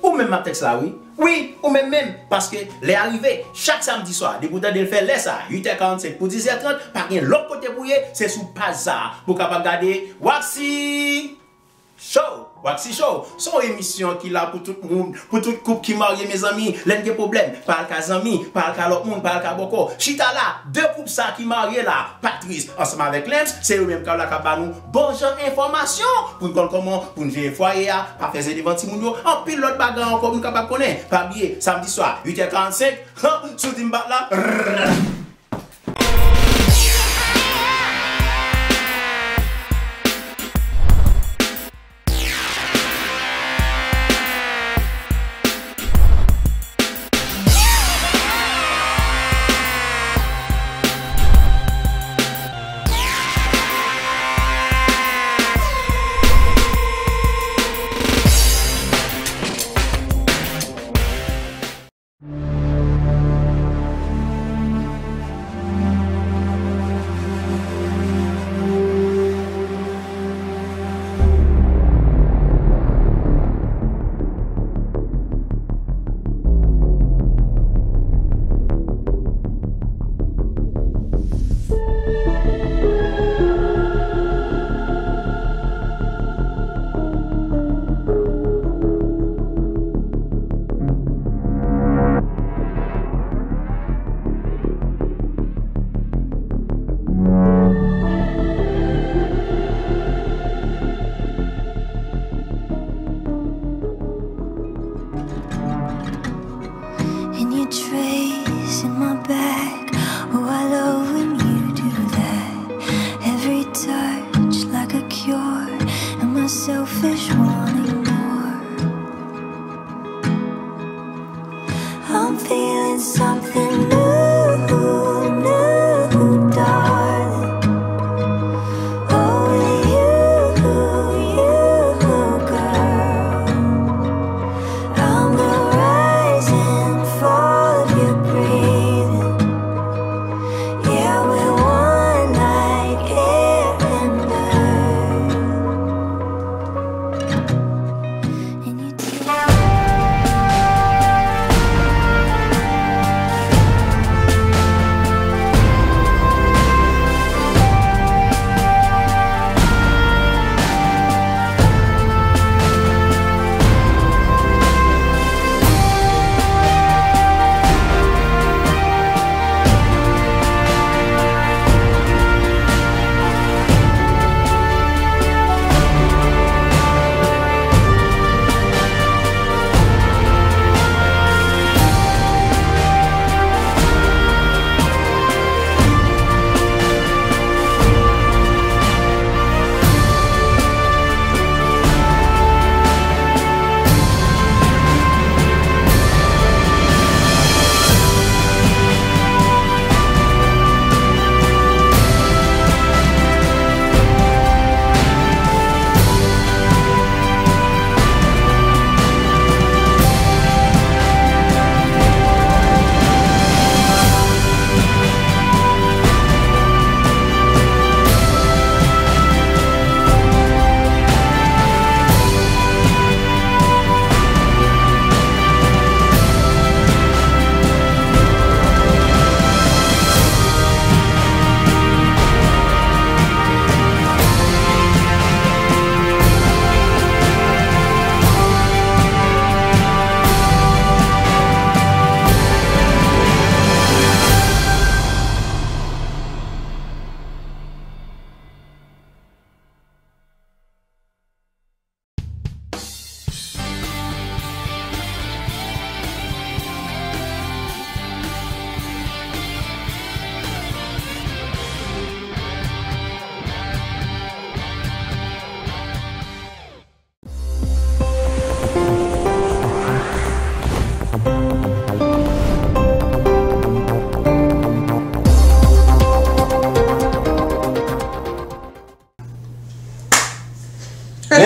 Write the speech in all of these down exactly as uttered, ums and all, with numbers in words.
Ou menm m ap tèks la, wi. Wi, ou menm menm. Paske lè a rive, chak samdi swa, depi w tande l fè lè sa, uit è karannsenk pou diz è trant, pa gen lòt kote pou ye, se sou paj sa a. Pou w kapab gade Waxy Show. Waxy Show, se yon emisyon ki la pou tout moun, pou tout koup ki marye, mezanmi. Lè n gen pwoblèm, pa al ka zanmi, pa al ka lòt moun, pa al ka bòkò. Chita la, de koup sa ki marye la, Patrice ansanm avèk Lems, se yo menm k ap la k ap ba nou bon jan enfòmasyon pou n konn kòman pou n jere fwaye a, pa fè ze devan timoun yo, anpil lòt bagay ankò pou n kapab konnen. Pa bliye, samdi swa, uit è karannsenk, han, si w di m bat la, rrrr.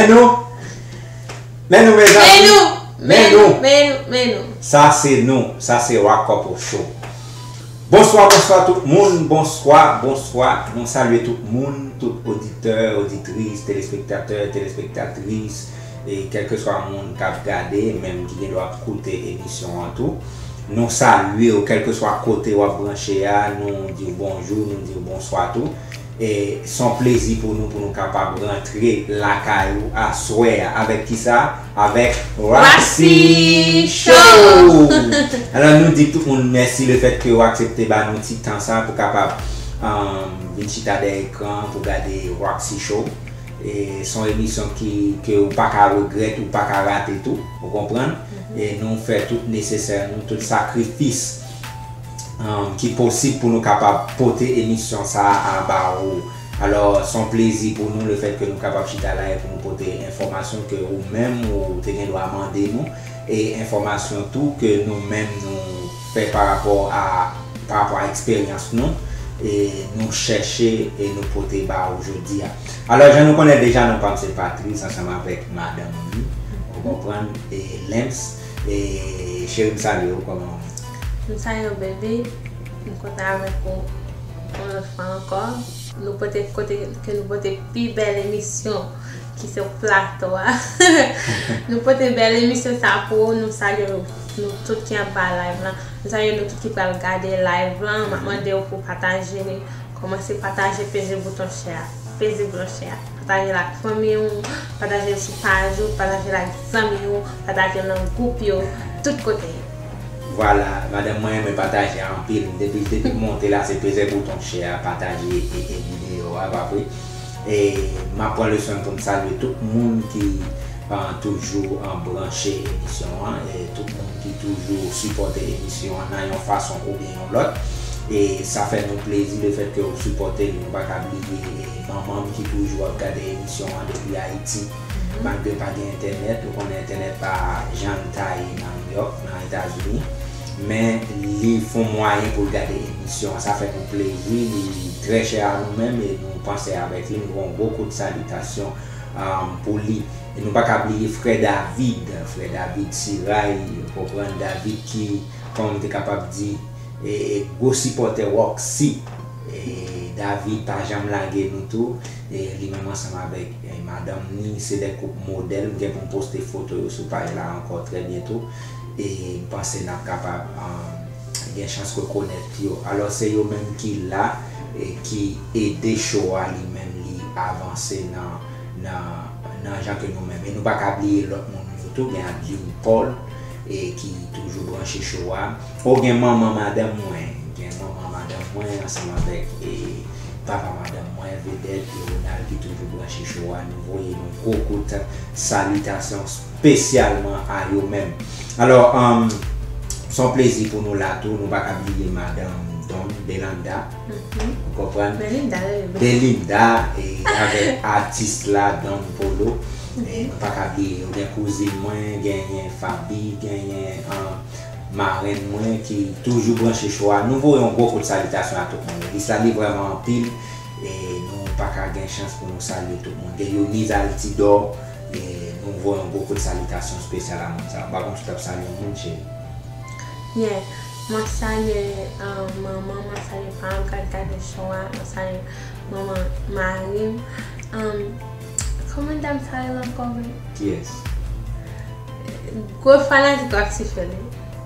Men nou, men nou, mezanmi. Men nou, men nou, men nou, men nou. Sa se nou, sa se Rock Couple Show. Bonswa, bonswa tout moun, bonswa, bonswa. Nou salye tout moun, tout oditè, oditris, telespektatè, telespektatris, e kèlkeswa moun k ap gade, menm ki gen dwa ap koute emisyon an tou. Nou salye w, kèlkeswa kote w ap branche a, nou di w bonjou, nou di w bonswa tou. E se yon plezi pou nou, pou nou kapab rantre lakay ou aswè a. Avèk kisa? Avèk Roxy Show! Alò, nou di tout moun mèsi lefèt ke w aksepte ba nou ti tan sa pou kapab, um, vin chita dèyè ekran pou gade Roxy Show. E se yon emisyon ki, ke ou pa ka regrèt, ou pa ka rate tou, ou konprann? E nou fè tout nesesè nou, tout sakrifis, um, ki posib pou nou kapab pote emisyon sa a ba ou. Alò, se yon plezi pou nou lefèt ke nou kapab chita la e pou nou pote enfòmasyon ke ou menm ou te gen dwa mande nou, e enfòmasyon tou ke nou menm nou fè pa rapò a, pa rapò a eksperyans nou, e nou chèche e nou pote ba ou jodi a. Alò, jan nou konnen deja, non pa m se Patrice, ansanm avèk madanm li, ou konprann, e Lems, e cheri, m salye w, kòman w ye? M salye w, baby. M kontan avèk ou yon lòt fwa ankò. Nou pote kote ke nou pote pi bèl emisyon ki se plato a. Nou pote bèl emisyon sa pou ou. Nou salye nou tout ki anba live lan. Nou salye nou tout ki pral gade live lan. M ap mande w pou pataje li. Kòmanse pataje, peze bouton share a. Peze bouton share a. Pataje l ak fanmi w, pataje l sou paj ou, pataje l ak zanmi w, pataje l nan gwoup yo, tout kote yo. Vwala, madanm mwen renmen pataje anpil. Depi, depi l monte la, se peze bouton share a, pataje e, e videyo a, pa vre? E m ap pran leson pou m salye tout moun ki, ah, toujou, ah, branche emisyon an, e tout moun ki toujou sipòte emisyon an nan yon fason oubyen yon lòt. E sa fè nou plezi lefèt ke w sipòte li. Nou pa ka bliye, e, manman m ki toujou ap gade emisyon an depi Ayiti. Malgre pa gen entènèt, ou konnen entènèt pa jan l ta ye nan Nouyòk, nan Etazini. Men li fè yon mwayen pou l gade emisyon an. Sa fè nou plezi, li trè chè a nou menm e nou panse avèk li. Nou voye yon gwo kout salitasyon, um, pou li. E nou pa ka bliye frè David, frè David Siray, ou konprann, David ki, kòman m te kapab di, e, e, gwo sipòtè Roxy. E, David pa janm lage nou tou. E, li menm ansanm avèk, e, madanm ni, se de koup modèl. M gen pou m poste foto yo sou paj la ankò trè byento. E m panse n ap kapab, um, gen chans rekonèt yo. Alò, se yo menm ki la, e ki ede show a li menm li avanse nan, nan, nan jan ke nou menm. E nou pa ka bliye lòt moun yo tou, gen Adeline Paul, e ki toujou branche show a. O, gen manman madanm mwen, gen manman madanm mwen ansanm avèk, e, papa madanm mwen, Vedèt e Ronald ki toujou branche show a. Nou voye yon gwo kout salitasyon espesyalman a yo menm. Alò, um, se yon plezi pou nou la tou. Nou pa ka bliye madanm Don, Belanda. Ou konprann? Belinda, wi. Belinda, e avèk atis la, Don Polo. E nou pa ka bliye, ou gen kouzin mwen, genyen Fabi, genyen, um, marenn mwen ki toujou branche show a. Nou voye yon gwo kout salitasyon a tout moun. Lis la, li vrèman anpil. E nou pa ka gen chans pou nou salye tout moun. Gen Youniz Altidor, e nou voye yon gwo kout salitasyon espesyal a moun sa yo. M pa konn si w t ap salye yon moun, cheri. Yeah. M ap salye, um, manman m, m ap salye paran m k ap gade show a, m ap salye manman mari m. Um, kòman dam sa rele ankò, wi? Kiyès? Gwo fanatik Roxy Show li.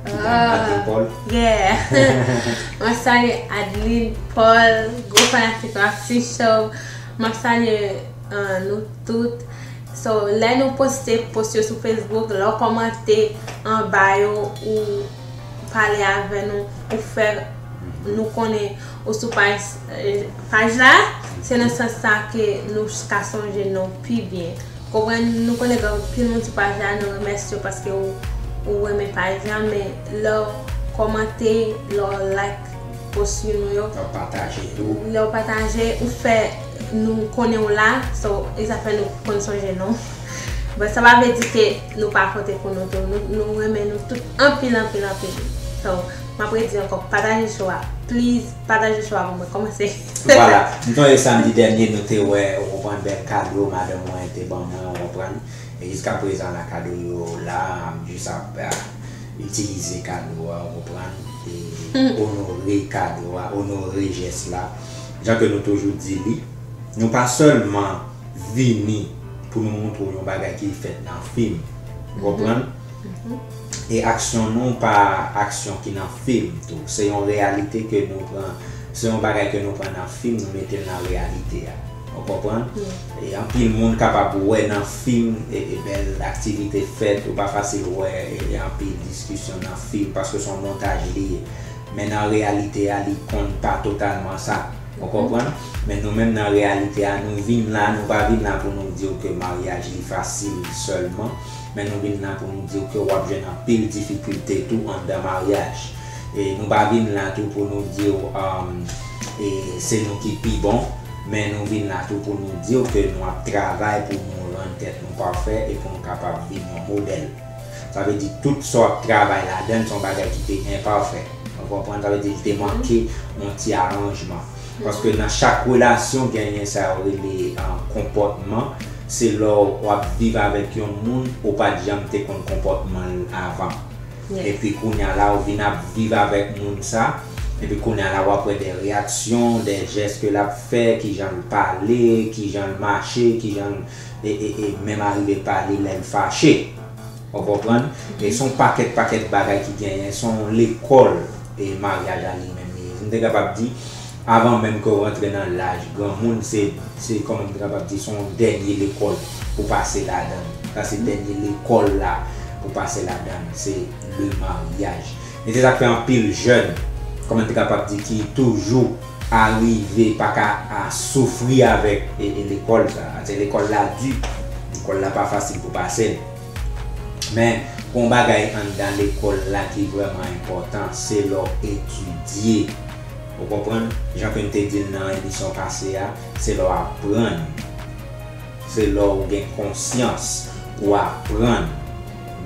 Ki dam? Ah, Adeline Paul? Yeah. M ap salye Adeline Paul, gwo fanatik Roxy Show. M ap salye, ah, nou tout. So, lè nou poste post yo sou Facebook, lè w kòmante anba yo, ou pale avè nou, ou fè nou konnen ou sou paj, eh, paj la, se nan sans sa ke nou ka sonje non pi byen. Konprann, nou konnen gen anpil moun sou paj la, nou remèsye w paske ou, ou renmen paj la, men lè w kòmante, lè w like post nou yo, lè w pataje tou, lè w pataje, ou fè nou konnen w la, so, e sa fè nou konn sonje non. Bon, sa pa vle di ke nou pa konte pou nou tou. Nou, nou renmen nou tout anpil, anpil, anpil. So, m ap redi ankò, pataje show a. Please, pataje show a pou mwen. Kòmanse. Vwala. M sonje samdi dènye, nou te wè, ou konprann, bèl kado madanm mwen te ban mwen, ou konprann. E jiskaprezan la, kado yo la, m jis ap, ah, itilize kado a, ou konprann, e onore kado a, onore jès la. Jan ke nou toujou di li, nou pa sèlman vini pou nou montre w yon bagay ki fèt nan fim, ou konprann? E aksyon nou pa aksyon ki nan fim tou. Se yon reyalite ke nou pran, se yon bagay ke nou pran nan fim, nou mete l nan reyalite a. Ou konprann? E anpil moun kapab wè nan fim, e, e bèl aktivite fèt, ou pa fasil wè, e, e anpil diskisyon nan fim, paske se yon montaj li ye. Men nan reyalite a, li konn pa totalman sa. Ou konprann? Men nou menm nan reyalite a, nou vin la, nou pa vin la pou nou di w ke maryaj li fasil sèlman, men nou vin la pou nou di w ke w ap jwenn anpil difikilte tou anndan maryaj. E nou pa vin la tou pou nou di w, um, e se nou ki pi bon, men nou vin la tou pou nou di w ke nou ap travay pou nou rann tèt nou pafè e pou nou kapab vin yon modèl. Sa vle di tout sa w ap travay ladan l, se yon bagay ki te enpafè. Ou konprann? Sa vle di li te manke yon ti aranjman. Paske nan chak relasyon, genyen sa yo rele, ah, konpòtman. Se lè w ap viv avèk yon moun, ou pa t janm te konn konpòtman l avan. Epi kounye a la, ou vin ap viv avèk moun sa. Epi kounye a la, w ap wè de reyaksyon, de jès ke l ap fè, kijan l pale, kijan l mache, kijan l, e, e, e menm arive pale lè l fache. Ou konprann? E se yon pakèt, pakèt bagay ki genyen, se yon lekòl, e maryaj la li menm li ye. M te kapab di, avan menm ke w rantre nan laj granmoun, se, se kòman m te kapab di, se yon dènye lekòl pou pase ladan l. Sa se dènye lekòl la pou pase ladan l, se le maryaj. E se sa k fè anpil jèn, kòman m te kapab di, ki toujou arive pa ka a soufri avèk, e, e lekòl sa. Se lekòl la di, lekòl la pa fasil pou pase l. Men, gon bagay anndan lekòl la ki vrèman enpòtan, se lè w etidye. Ou konprann? Jan ke m te di l nan emisyon pase a, se lè w aprann. Se lè w gen konsyans, ou aprann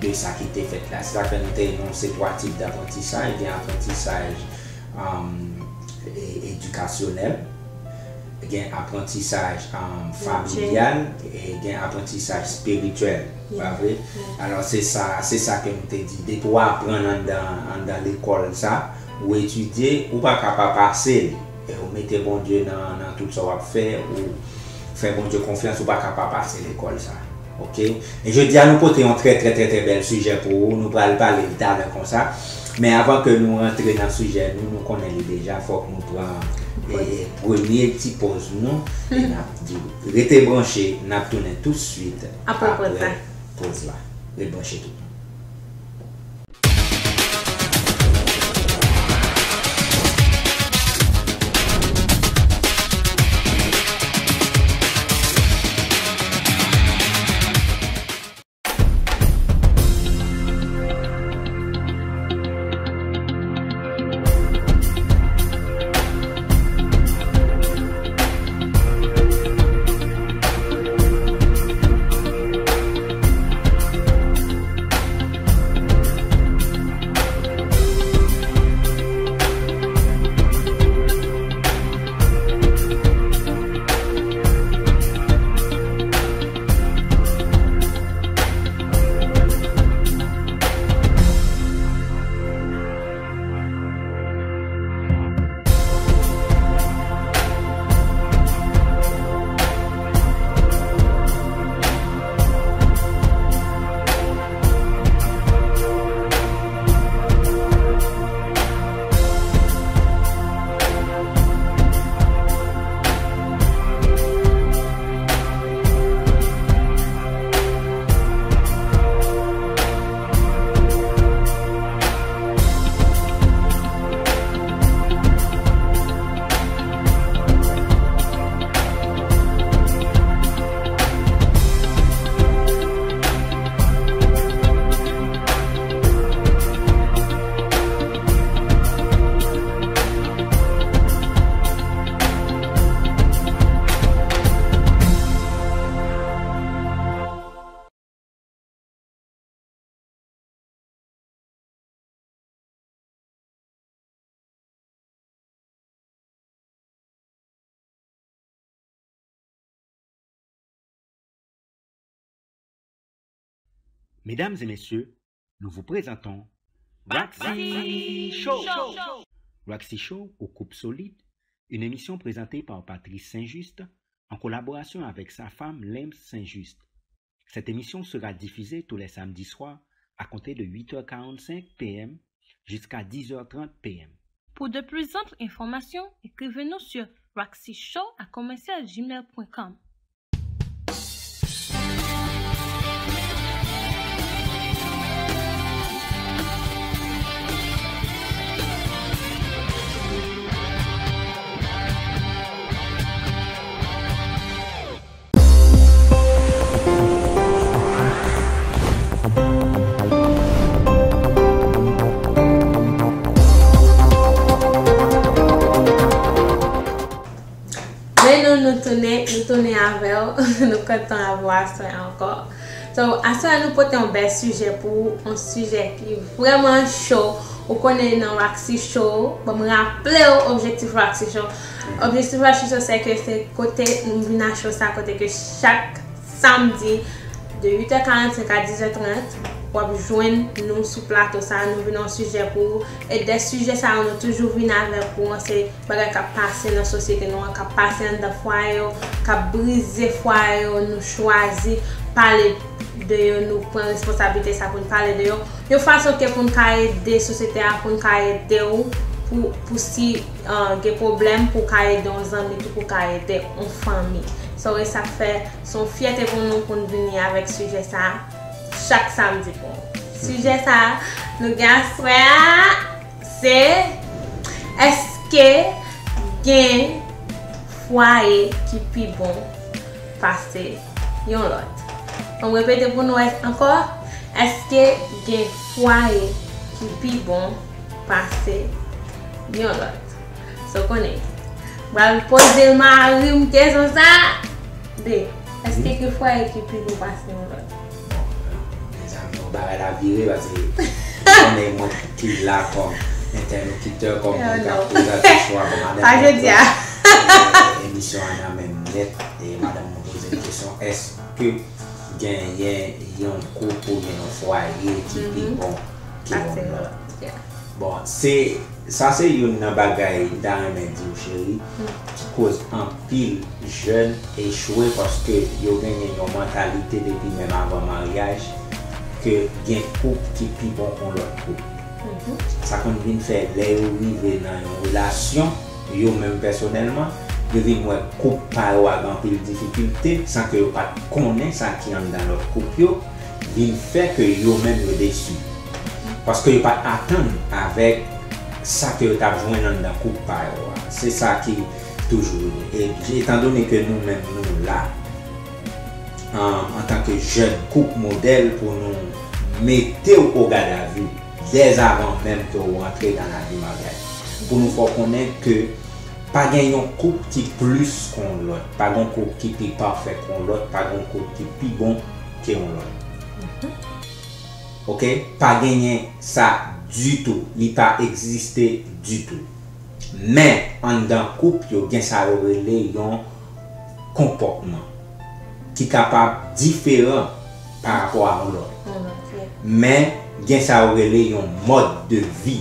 de sa ki te fèt la. Se sa k fè nou te enonse twa tip daprantisaj. Gen aprantisaj, um, e, edikasyonèl, gen aprantisaj, um, familyal, e gen aprantisaj espirityèl, pa vre? Alò, se sa, se sa ke m te di. Depi w aprann anndan, anndan lekòl sa, ou etidye, ou pa ka pa pase l. E ou mete Bondye nan, nan tout sa w ap fè, ou fè Bondye konfyans, ou pa ka pa pase lekòl sa. Oke? E jodi a, nou pote yon trè, trè, trè, trè bèl sijè pou ou. Nou pral pale l talè konsa. Men avan ke nou rantre nan sijè nou, nou konnen li deja, fòk nou pran, e, e, premye ti pòz nou. E n ap di, rete branche, n ap tounen toutswit apre pòz la. Rete branche tout moun. Mesdames et messieurs, nous vous présentons Roxy Show. Roxy Show ou Koup Solid, une émission présentée par Patrice Saint-Juste en collaboration avec sa femme Lems Saint-Juste. Cette émission sera diffusée tous les samedis soirs à compter de huit heures quarante-cinq P M jusqu'à dix heures trente P M. Pour de plus amples informations, écrivez-nous sur roxyshow à commercial gmail point com. Men nou, nou tounen, nou tounen avè w. Nou kontan avè w aswè ankò. So, aswè nou pote yon bèl sijè pou ou, yon sijè ki vrèman cho. Ou konnen nan Roxy Show, bon, m raple w objektif Roxy Show. Objektif Roxy Show, se ke se kote nou vin a show sa, kote ke chak samdi, de huit heures quarante-cinq à dix heures trente, w ap jwenn nou sou plato sa, nou vin yon sijè pou ou. E de sijè sa yo, nou toujou vin avèk ou, se bagay k ap pase nan sosyete nou an, k ap pase anndan fwaye yo, k ap brize fwaye yo, nou chwazi pale de yo, nou pran responsablite sa pou n pale de yo. Yon fason ke pou n ka ede sosyete a, pou n ka ede w, pou, pou si, ah, gen pwoblèm, pou w ka ede yon zanmi tou, pou w ka ede yon fanmi. So, e sa k fè, se yon fyète pou nou pou n vini avèk sijè sa a chak samdi pou ou. Sijè sa a, nou gen aswè a, se, èske gen fwaye ki pi bon pase yon lòt? An m repete pou nou ankò, èske gen fwaye ki pi bon pase yon lòt? So konnen, m pral poze mari m kesyon sa, de, èske gen fwaye ki pi bon pase yon lòt? Bon, mezanmi, yon bagay la vire, paske konnen mwen ki la kòm entèlokitè, kòm moun k ap prezante cho a, bon, madanm mwen pran emisyon an nan men m nèt, e madanm mwen poze m kesyon, èske genyen yon koup oubyen yon fwaye ki pi bon ke yon lòt? Bon, se, sa se youn nan bagay m ta renmen di w, cheri, ki koz anpil jèn echwe paske yo genyen yon mantalite depi menm avan maryaj ke gen koup ki pi bon ke yon lòt koup. Sa konn vin fè lè yo rive nan yon relasyon, yo menm pèsonèlman, yo vin wè koup pa yo a gen anpil difikilte san ke yo pa t konnen sa ki anndan lòt koup yo, vin fè ke yo menm yo desi. Paske yo pa t atann avèk sa ke yo t ap jwenn anndan koup pa yo a. Se sa ki toujou ye. E etandone ke nou menm nou la, an, antanke jèn koup modèl pou nou mete w o gadavi dèzavan menm ke w antre nan lavi maryaj. Pou nou fè w konnen ke pa gen yon koup ki plis ke yon lòt, pa gen yon koup ki pi pafè ke yon lòt, pa gen yon koup ki pi bon ke yon lòt. Oke? Pa genyen sa ditou. Li pa egziste ditou. Men, anndan koup yo, gen sa yo rele yon konpòtman ki kapab diferan pa rapò a yon lòt. Men, gen sa yo rele yon mòd de vi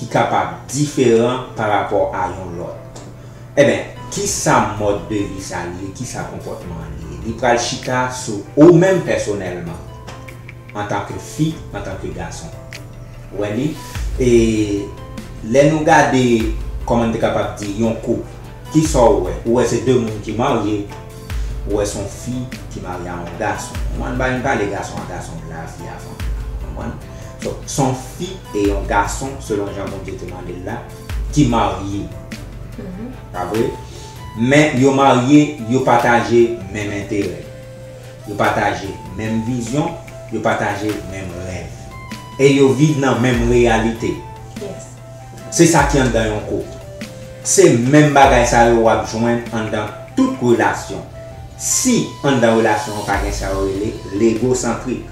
ki kapab diferan pa rapò a yon lòt. Ebyen, kisa mòd de vi sa li ye? Kisa konpòtman an li ye? Li pral chita sou ou menm pèsonèlman, antanke fi, antanke gason. Ou wè li? E lè nou gade, kòman n te kapab di, yon koup, kisa w wè? Ou wè se de moun ki marye, ou wè se yon fi ki marye a yon gason. Ou konprann? M pa vin pale gason a gason la, fi a fanm la. Ou konprann? So, se yon fi e yon gason, selon jan Bondye te mande l la, ki marye. Pa vre? Men yo marye, yo pataje menm enterè. Yo pataje menm vizyon, yo pataje menm rèv. E yo viv nan menm reyalite. Se sa ki anndan yon koup. Se menm bagay sa yo w ap jwenn anndan tout relasyon. Si anndan relasyon an pa gen sa yo rele legosantrik.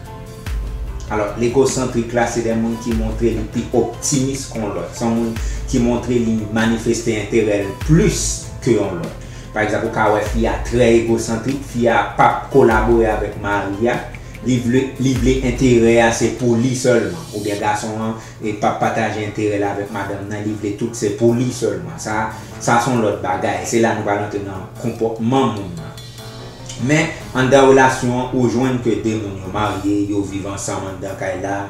Alò, legosantrik la, se de moun ki montre li pi optimis ke yon lòt. Se yon moun ki montre li manifeste enterè l plis ke yon lòt. Pa egzanp, ou ka wè fi a trè egosantrik, fi a p ap kolabore avèk mari a, Li vle, li vle enterè a se pou li sèlman. Oubyen gason an e p ap pataje enterè l avèk madanm nan, li vle tout se pou li sèlman. Sa, sa se yon lòt bagay. Se la nou pral antre nan konpòtman moun nan. Men, anndan relasyon an, ou jwenn ke de moun yo marye, yo viv ansanm anndan kay la,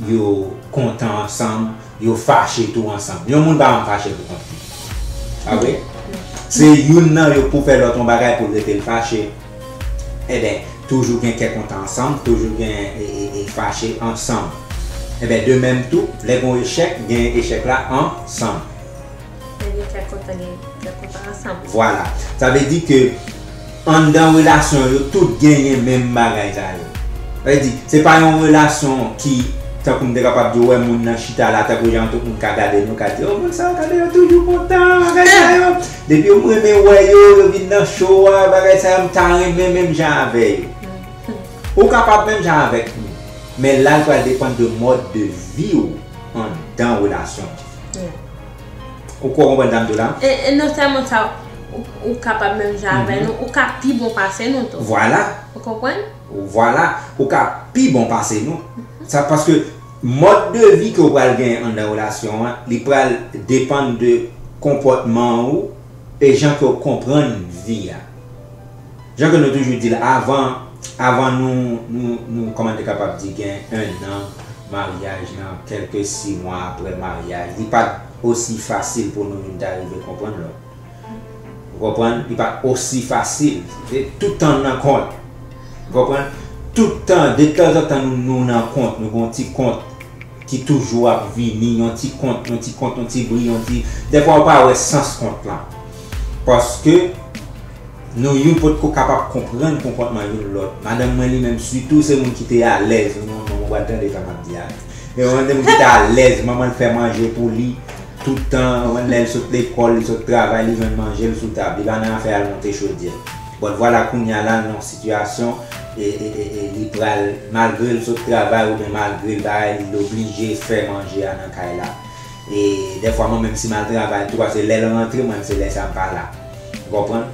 yo kontan ansanm, yo fache tou ansanm. Yon moun pa janm fache pou kont li. Pa vre? Se youn nan yo pou fè lòt yon bagay pou l rete l fache. Ebyen, toujou gen kè kontan ansanm, toujou gen e, e, e fache ansanm. Ebyen, de menm tou, lè gen yon echèk, gen echèk la ansanm. Lè gen kè kontan, gen kè kontan ansanm. Vwala. Sa vle di ke anndan relasyon yo, tout genyen menm bagay sa yo. Sa vle di, se pa yon relasyon ki, tankou m te kapab di, ou wè moun nan chita la, tankou jan tout moun ka gade nou, ka di, o, moun sa yo, gade yo toujou kontan, bagay sa yo. Depi yo m renmen wè yo, yo vin nan show a, bagay sa yo, m ta renmen menm jan avè yo. Ou kapab menm jan avèk nou, men la l pral depann de mòd de vi w anndan relasyon an. Ou kwè w konprann sa m di w la? E, e non sèlman sa, ou, ou kapab menm jan avè nou, ou ka pi bon pase nou tou. Vwala. Ou konprann? Vwala. Ou ka pi bon pase nou. Sa paske mòd de vi ke w pral genyen anndan relasyon an, li pral depann de konpòtman ou e jan ke w konprann vi a. Jan ke nou toujou di l, avan, avan nou, nou, nou, kòman te kapab di, gen en an maryaj nan, kèlke sis mwa apre maryaj, li pa t osi fasil pou nou youn ta rive konprann lòt. Ou konprann? Li pa t osi fasil. Se tout tan nan kont. Ou konprann? Tout tan, de tanzantan nou, nou nan kont, nou gen yon ti kont ki toujou ap vini, yon ti kont, yon ti kont, yon ti bri, yon ti, dèfwa ou pa wè sans kont lan. Paske nou youn potko kapab konprann konpòtman youn lòt. Madanm mwen li menm, sitou se moun ki te alèz, non, non, ou pral tande sa m ap di a. E yon moun ki te alèz, manman l fè manje pou li, tout tan, lè l sot lekòl, li sot travay, li jwenn manje l sou tab, li pa nan afè al monte chodyè. But vwala kounye a la, nan sitiyasyon, e, e, e, e li pral, malgre l sot travay oubyen malgre l bagay, li oblije fè manje a nan kay la. E dèfwa mwen menm si m al travay tou, paske lè l rantre, mwen menm se lè sa m pa la. Ou konprann?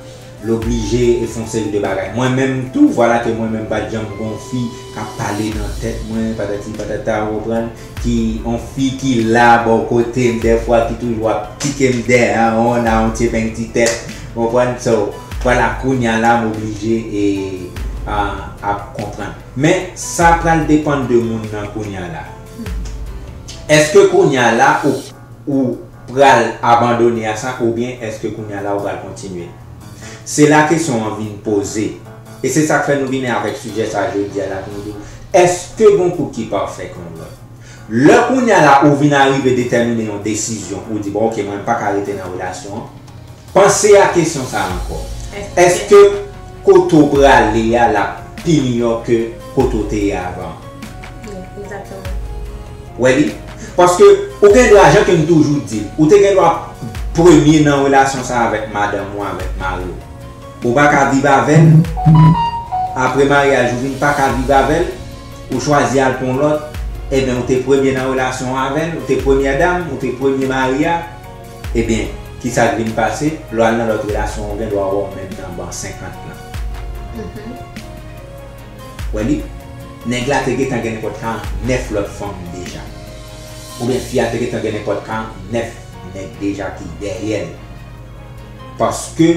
L oblije e fè yon seri de bagay. Mwen menm tou, vwala ke mwen menm m pa t janm gon fi k ap pale nan tèt mwen, patati patata, ou konprann? Ki, yon fi ki la bò kote m dèfwa, ki toujou ap pike m dèyè, on, a yon ti epeng ti tèt, ou konprann? So, vwala, kounye a la, m oblije e, a, ap konprann. Men, sa pral depann de moun nan kounye a la. Èske kounye a la, ou, ou pral abandone a sa, oubyen èske kounye a la, ou pral kontinye? Se la kesyon an vin poze. E se sa k fè nou vini avèk sijè sa jodi a la pou nou di, èske gon koup ki pafè kon lòt? Lè kounye a la, ou vin arive detèmine yon desizyon, ou di, bon, oke, mwen, m pa ka rete nan relasyon an. Panse a kesyon sa a ankò. Èske kote w prale a, l ap pi miyò ke kote w te ye avan? Wi, egzakteman. Wè li? Paske ou gen dwa, jan ke m toujou di l, ou te gen dwa premye nan relasyon sa a avèk madanm ou, avèk mari w. Ou pa ka viv avè l. Apre maryaj, ou vin pa ka viv avè l. Ou chwazi al pou yon lòt. Ebyen, ou te premye nan relasyon an avè l, ou te premyè dam, ou te premye mari a. Ebyen, kisa k vin pase? Lè w al nan lòt relasyon, ou gen dwa wè w menm nan ban senkant lan. Wè li? Nèg la te gentan gen nenpòt karannèf lòt fanm deja. Oubyen fi a te gentan gen nenpòt karannèf nèg deja ki dèyè l. Paske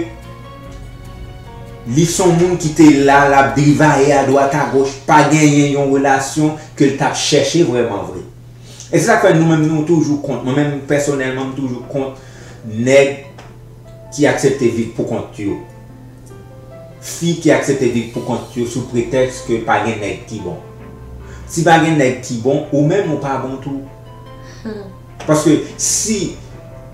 li se yon moun ki te la, l ap drivaye adwat agoch, pa genyen yon relasyon ke l t ap chèche vrèman vre. E se sa k fè nou menm nou toujou kont, mwen menm pèsonèlman m toujou kont nèg ki aksepte viv pou kont yo. Fi ki aksepte viv pou kont yo sou pretèks ke pa gen nèg ki bon. Si pa gen nèg ki bon, ou menm ou pa bon tou. Paske si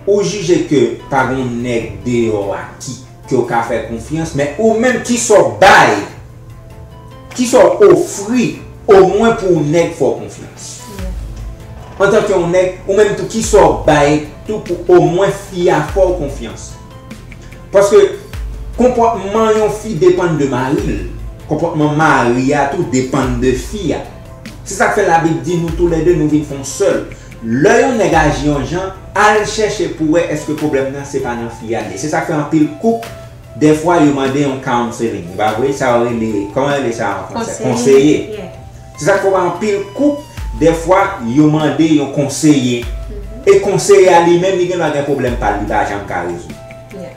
ou jije ke pa gen nèg deyò a ki, ke w ka fè konfyans, men ou menm kisa w bay, kisa w ofri, omwen pou yon nèg fè w konfyans. Antanke yon nèg, ou menm tou kisa w bay tou pou omwen fi a fè w konfyans. Paske konpòtman yon fi depann de mari l. Konpòtman mari a tou depann de fi a. Se sa k fè Labib di nou toulède nou vin fè yon sèl. Lè yon nèg aji yon jan, al chèche pou wè èske pwoblèm nan se pa nan fi a l ye. Se sa k fè anpil koup Dèfwa yo mande yon counseling, e pa vre? Sa yo rele, kòman yo rele sa an fransè? Konseye. Konseye. Yeah. Se sa k fè w wè anpil koup, dèfwa yo mande yon konseye. Mhm. E konseye a li menm, li gen dwa gen pwoblèm pa l, li pa janm ka rezoud. Yeah.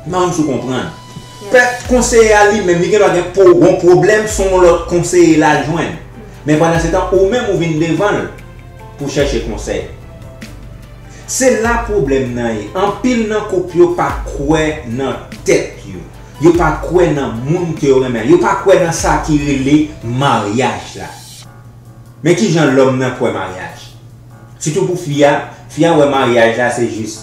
M pa konn si w konprann. Yeah. Pè, konseye a li menm, li gen dwa gen po-, yon pwoblèm, se yon lòt konseye l al jwenn. Men pandan se tan, ou menm ou vin devan l pou chèche konsèy. Se la pwoblèm nan ye. Anpil nan koup yo pa kwè nan tèt yo. Yo pa kwè nan moun ke yo renmen. Yo pa kwè nan sa ki rele maryaj la. Men kijan lòm nan kwè maryaj. Sitou pou fi a, fi a wè maryaj la se jis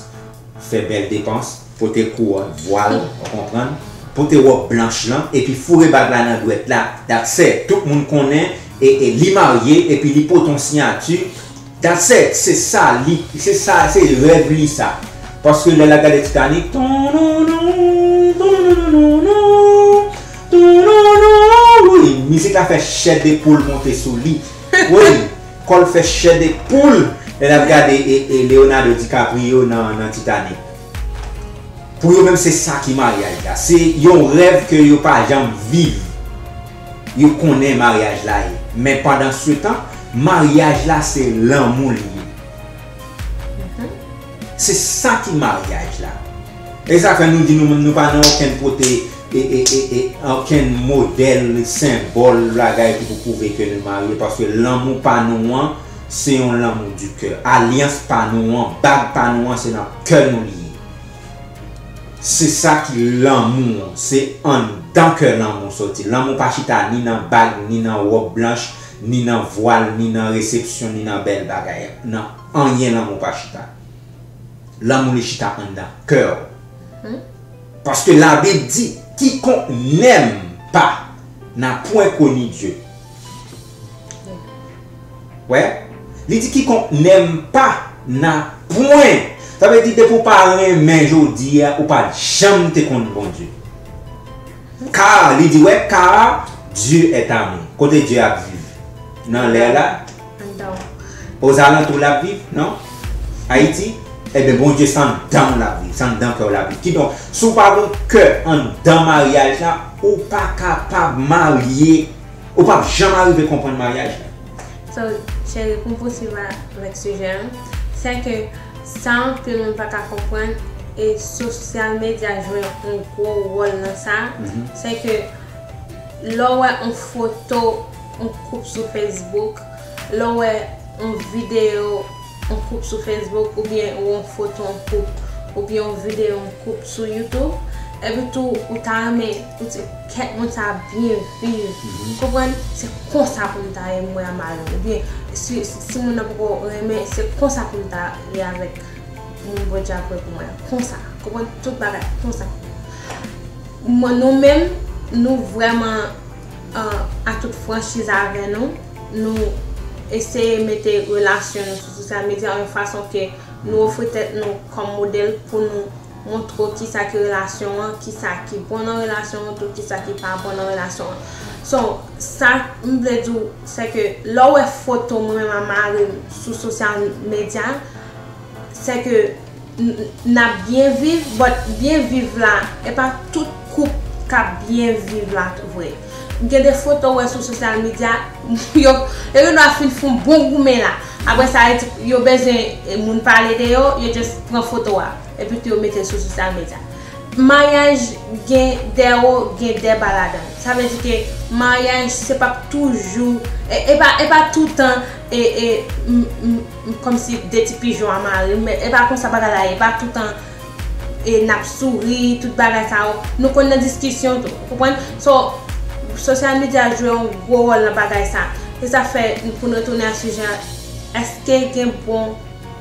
fè bèl depans, pote kouwòn, vwal, ou konprann, pote wòb blanch lan, epi foure bag la nan dwèt la, that's it. Tout moun konnen, e, e li marye, epi li pote yon siyati, that's it. Se sa, li, se sa, se rèv li sa. Paske lè l ap gade Titanic, tonnonon, tonnonon, tonnonon, tonnonon, wi, mizik la fè chè de poul monte sou li. Wi, kò l fè chè de poul lè l ap gade e, e Leonardo DiCaprio nan, nan Titanic. Pou yo menm, se sa ki maryaj la. Se yon rèv ke yo pa janm viv. Yo konnen maryaj la ye. Men pandan se tan, maryaj la se lanmou li ye. Mhm. Se sa ki maryaj la. E sa fè nou di nou, nou pa nan okenn kote, e, e, e, e, okenn modèl, senbòl, bagay ki pou pwouve ke nou marye, paske lanmou pa nou an, se yon lanmou di kè. Alyans pa nou an, bag pa nou an, se nan kè nou li ye. Se sa ki lanmou an, se anndan kè lanmou soti. Lanmou pa chita ni nan bag, ni nan wòb blanch, ni nan vwal, ni nan resepsyon, ni nan bèl bagay. Nan anyen lanmou pa chita. Lanmou li chita anndan kè w. Mhm. Paske Labib di, quiconque n'aime pas n'a point connu Dieu. Wè, li di, quiconque n'aime pas n'a point. Sa vle di, depi w pa renmen jodi a, ou pa t janm te konn Bondye. Car, li di, wè, car Dieu est amour. Kote Dye ap viv? Nan lè la? Anndan w. Ozalantou l ap viv, non? Ayiti? Ebyen, Bondye se anndan w l ap viv, se anndan kè w l ap viv. Kidonk, si w pa gen kè anndan maryaj la, ou pa kapab marye, ou p ap janm arive konprann maryaj la. So, cheri, pou m pouswiv avèk sijè an, se ke sa anpil moun pa ka konprann, e sosyal medya jwe yon gwo wòl nan sa, mhm, se ke lè w wè yon foto yon koup sou Facebook, lè w wè yon videyo yon koup sou Facebook, oubyen w wè yon foto yon koup, oubyen yon videyo yon koup sou YouTube, epi tou ou ta renmen, ou di, "Kèt moun sa a byen viv." Mhm. Konprann? Se konsa pou m ta ye, mwen a mari m. Oubyen, si, si moun nan poko renmen, se konsa pou m ta ye avèk moun Bondye ap voye pou mwen an. Konsa. Konprann? Tout bagay konsa. Mwen, nou menm, nou vrèman, an, a tout franchiz avè nou, nou eseye mete relasyon nou sou sosyal medya yon fason ke nou ofri tèt nou kòm modèl pou nou montre w kisa ki relasyon an, kisa ki bon nan relasyon an, tou kisa ki pa bon nan relasyon an. So, sa m vle di w, se ke lè w wè foto mwen menm a mari m sou sosyal medya, se ke n, n ap byen viv, but byen viv la, e pa tout koup k ap byen viv la tou vre. Gen de foto w wè sou sosyal medya, yo, yo gen dwa fin fè yon bon goumen la. Apre sa, yo di, yo bezwen, e, moun pale de yo, yo just pran foto a, epi tou yo mete l sou sosyal medya. Maryaj gen de wo, gen de ba ladan l. Sa vle di ke maryaj se p ap toujou, e, e pa, e pa toutan, e, e, m, m, m, kòmsi de ti pijon a mari m, men e pa konsa bagay la ye, e pa toutan, e, n ap souri, tout bagay sa yo. Nou konn nan diskisyon tou, ou konprann? So, sosyal medya jwe yon gwo wòl nan bagay sa. Se sa fè, pou n retounen a sijè an, èske gen bon,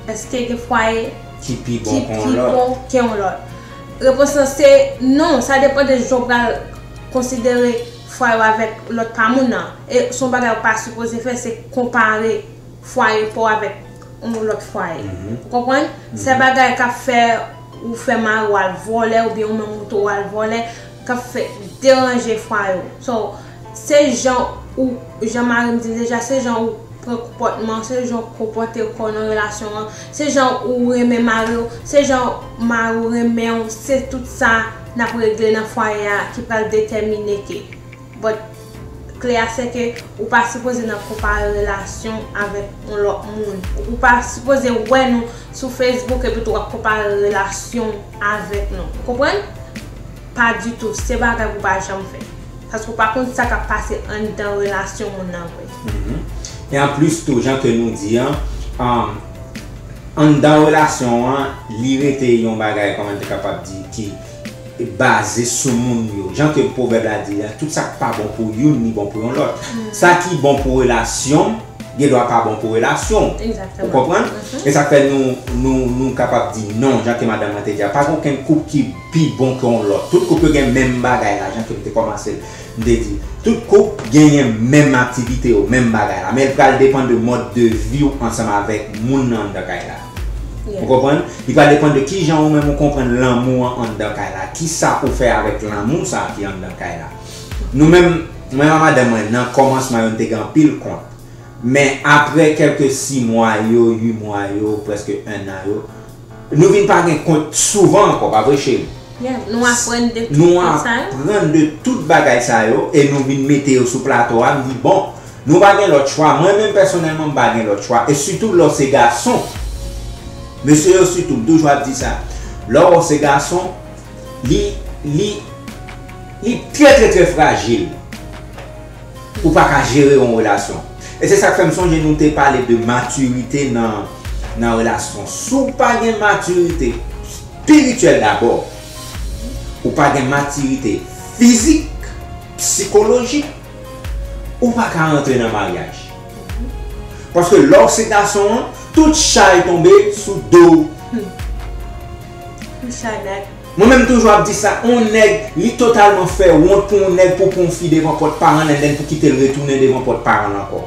èske gen fwaye ki pi bon ki ke yon pi lòt? Bon ke yon lòt? Repons lan se non, sa depann de jan w pral konsidere fwaye w avèk lòt pa moun nan. E se yon bagay ou pa sipoze fè, se konpare fwaye pa w avèk yon lòt fwaye. Mhm. Ou konprann? Se, mhm, bagay k ap fè ou fè mari w al vòlè, oubyen ou menm ou tou w al vòlè, k ap fè deranje fwaye w. So, se jan ou, jan mari m di m deja, se jan ou pran konpòtman, se jan w konpòte kò w nan relasyon an, se jan ou renmen mari w, se jan mari w renmen w, se tout sa n ap regle nan fwaye a ki pral detèmine ke. But, kle a se ke ou pa sipoze nan konpare relasyon avèk yon lòt moun. Ou pa sipoze wè nou sou Facebook epi tou w ap konpare relasyon avèk nou. Ou konprann? Pa ditou. Se bagay pou pa janm fè. Paske ou pa konn sa k ap pase anndan relasyon moun nan vre. Mhm. E anplis tou, jan ke nou di an, um, anndan relasyon an, li rete yon bagay, kòman n te kapab di, ki baze sou moun yo. Jan ke pwovèb la di a, tout sa k pa bon pou youn, li bon pou yon lòt. Sa ki bon pou relasyon m, gen dwa pa bon pou relasyon w. Ou konprann? E sa k fè nou, nou, nou kapab di non, jan ke madanm mwen te di a, pa gen okenn koup ki pi bon ke yon lòt. Tout koup yo gen menm bagay la, jan ke m te kòmanse l, m te di, tout koup genyen menm aktivite yo, menm bagay la. Men l pral depann de mòd de vi w ansanm avèk moun nan anndan kay la. Ou konprann? Li pral depann de kijan ou menm ou konprann lanmou an anndan kay la. Kisa ou fè avèk lanmou sa a ki anndan kay la? Nou menm, mwen ak madanm mwen, nan kòmansman yo, n te gen anpil kont. Men apre kèlke sis mwa yo, uit mwa yo, prèske en an yo, nou vin pa gen kont souvan ankò, pa vre, cheri? Yeah, nou aprann de tout sa yo. Nou aprann de tout bagay sa yo e nou vin mete yo sou plato a, m di, bon, nou pa gen lòt chwa. Mwen menm pèsonèlman, m pa gen lòt chwa. E sitou lè w se gason. Mesye yo sitou, m toujou ap di sa. Lè w se gason, li, li, li trè, trè, trè frajil. Ou pa ka jere yon relasyon. E se sa k fè m sonje nou te pale de matirite nan, nan relasyon. Si w pa gen matirite espirityèl dabò, ou pa gen matirite fizik, sikolojik, ou pa ka rantre nan maryaj. Paske lè w se gason an, tout chay tonbe sou do w. Tout chay nèg. Mwen menm toujou ap di sa, on nèg, li totalman fè wont pou on nèg pou pran on fi devan pòt paran l, and then pou kite l retounen devan pòt paran l ankò.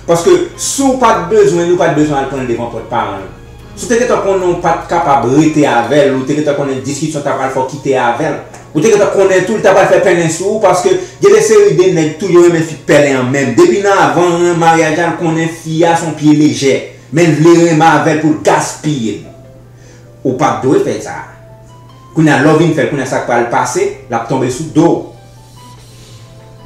Paske si w pa t bezwen li, ou pa t bezwen al pran l devan pòt paran l. Si w te gentan konnen w pa t kapab rete avè l, ou te gentan konnen diskisyon ta pral fè w kite avè l, ou te gentan konnen tou li ta pral fè pennen sou ou, paske gen de seri de nèg tou yo renmen fi k pèlen an menm. Depi nan avan maryaj la, l konnen fi a se on pye lejè, men l vle renmen avè l pou l gaspiye l. Ou pa t dwe fè sa. Kounye a, lè w vin fè l, kounye a sa k pral pase, l ap tonbe sou do w.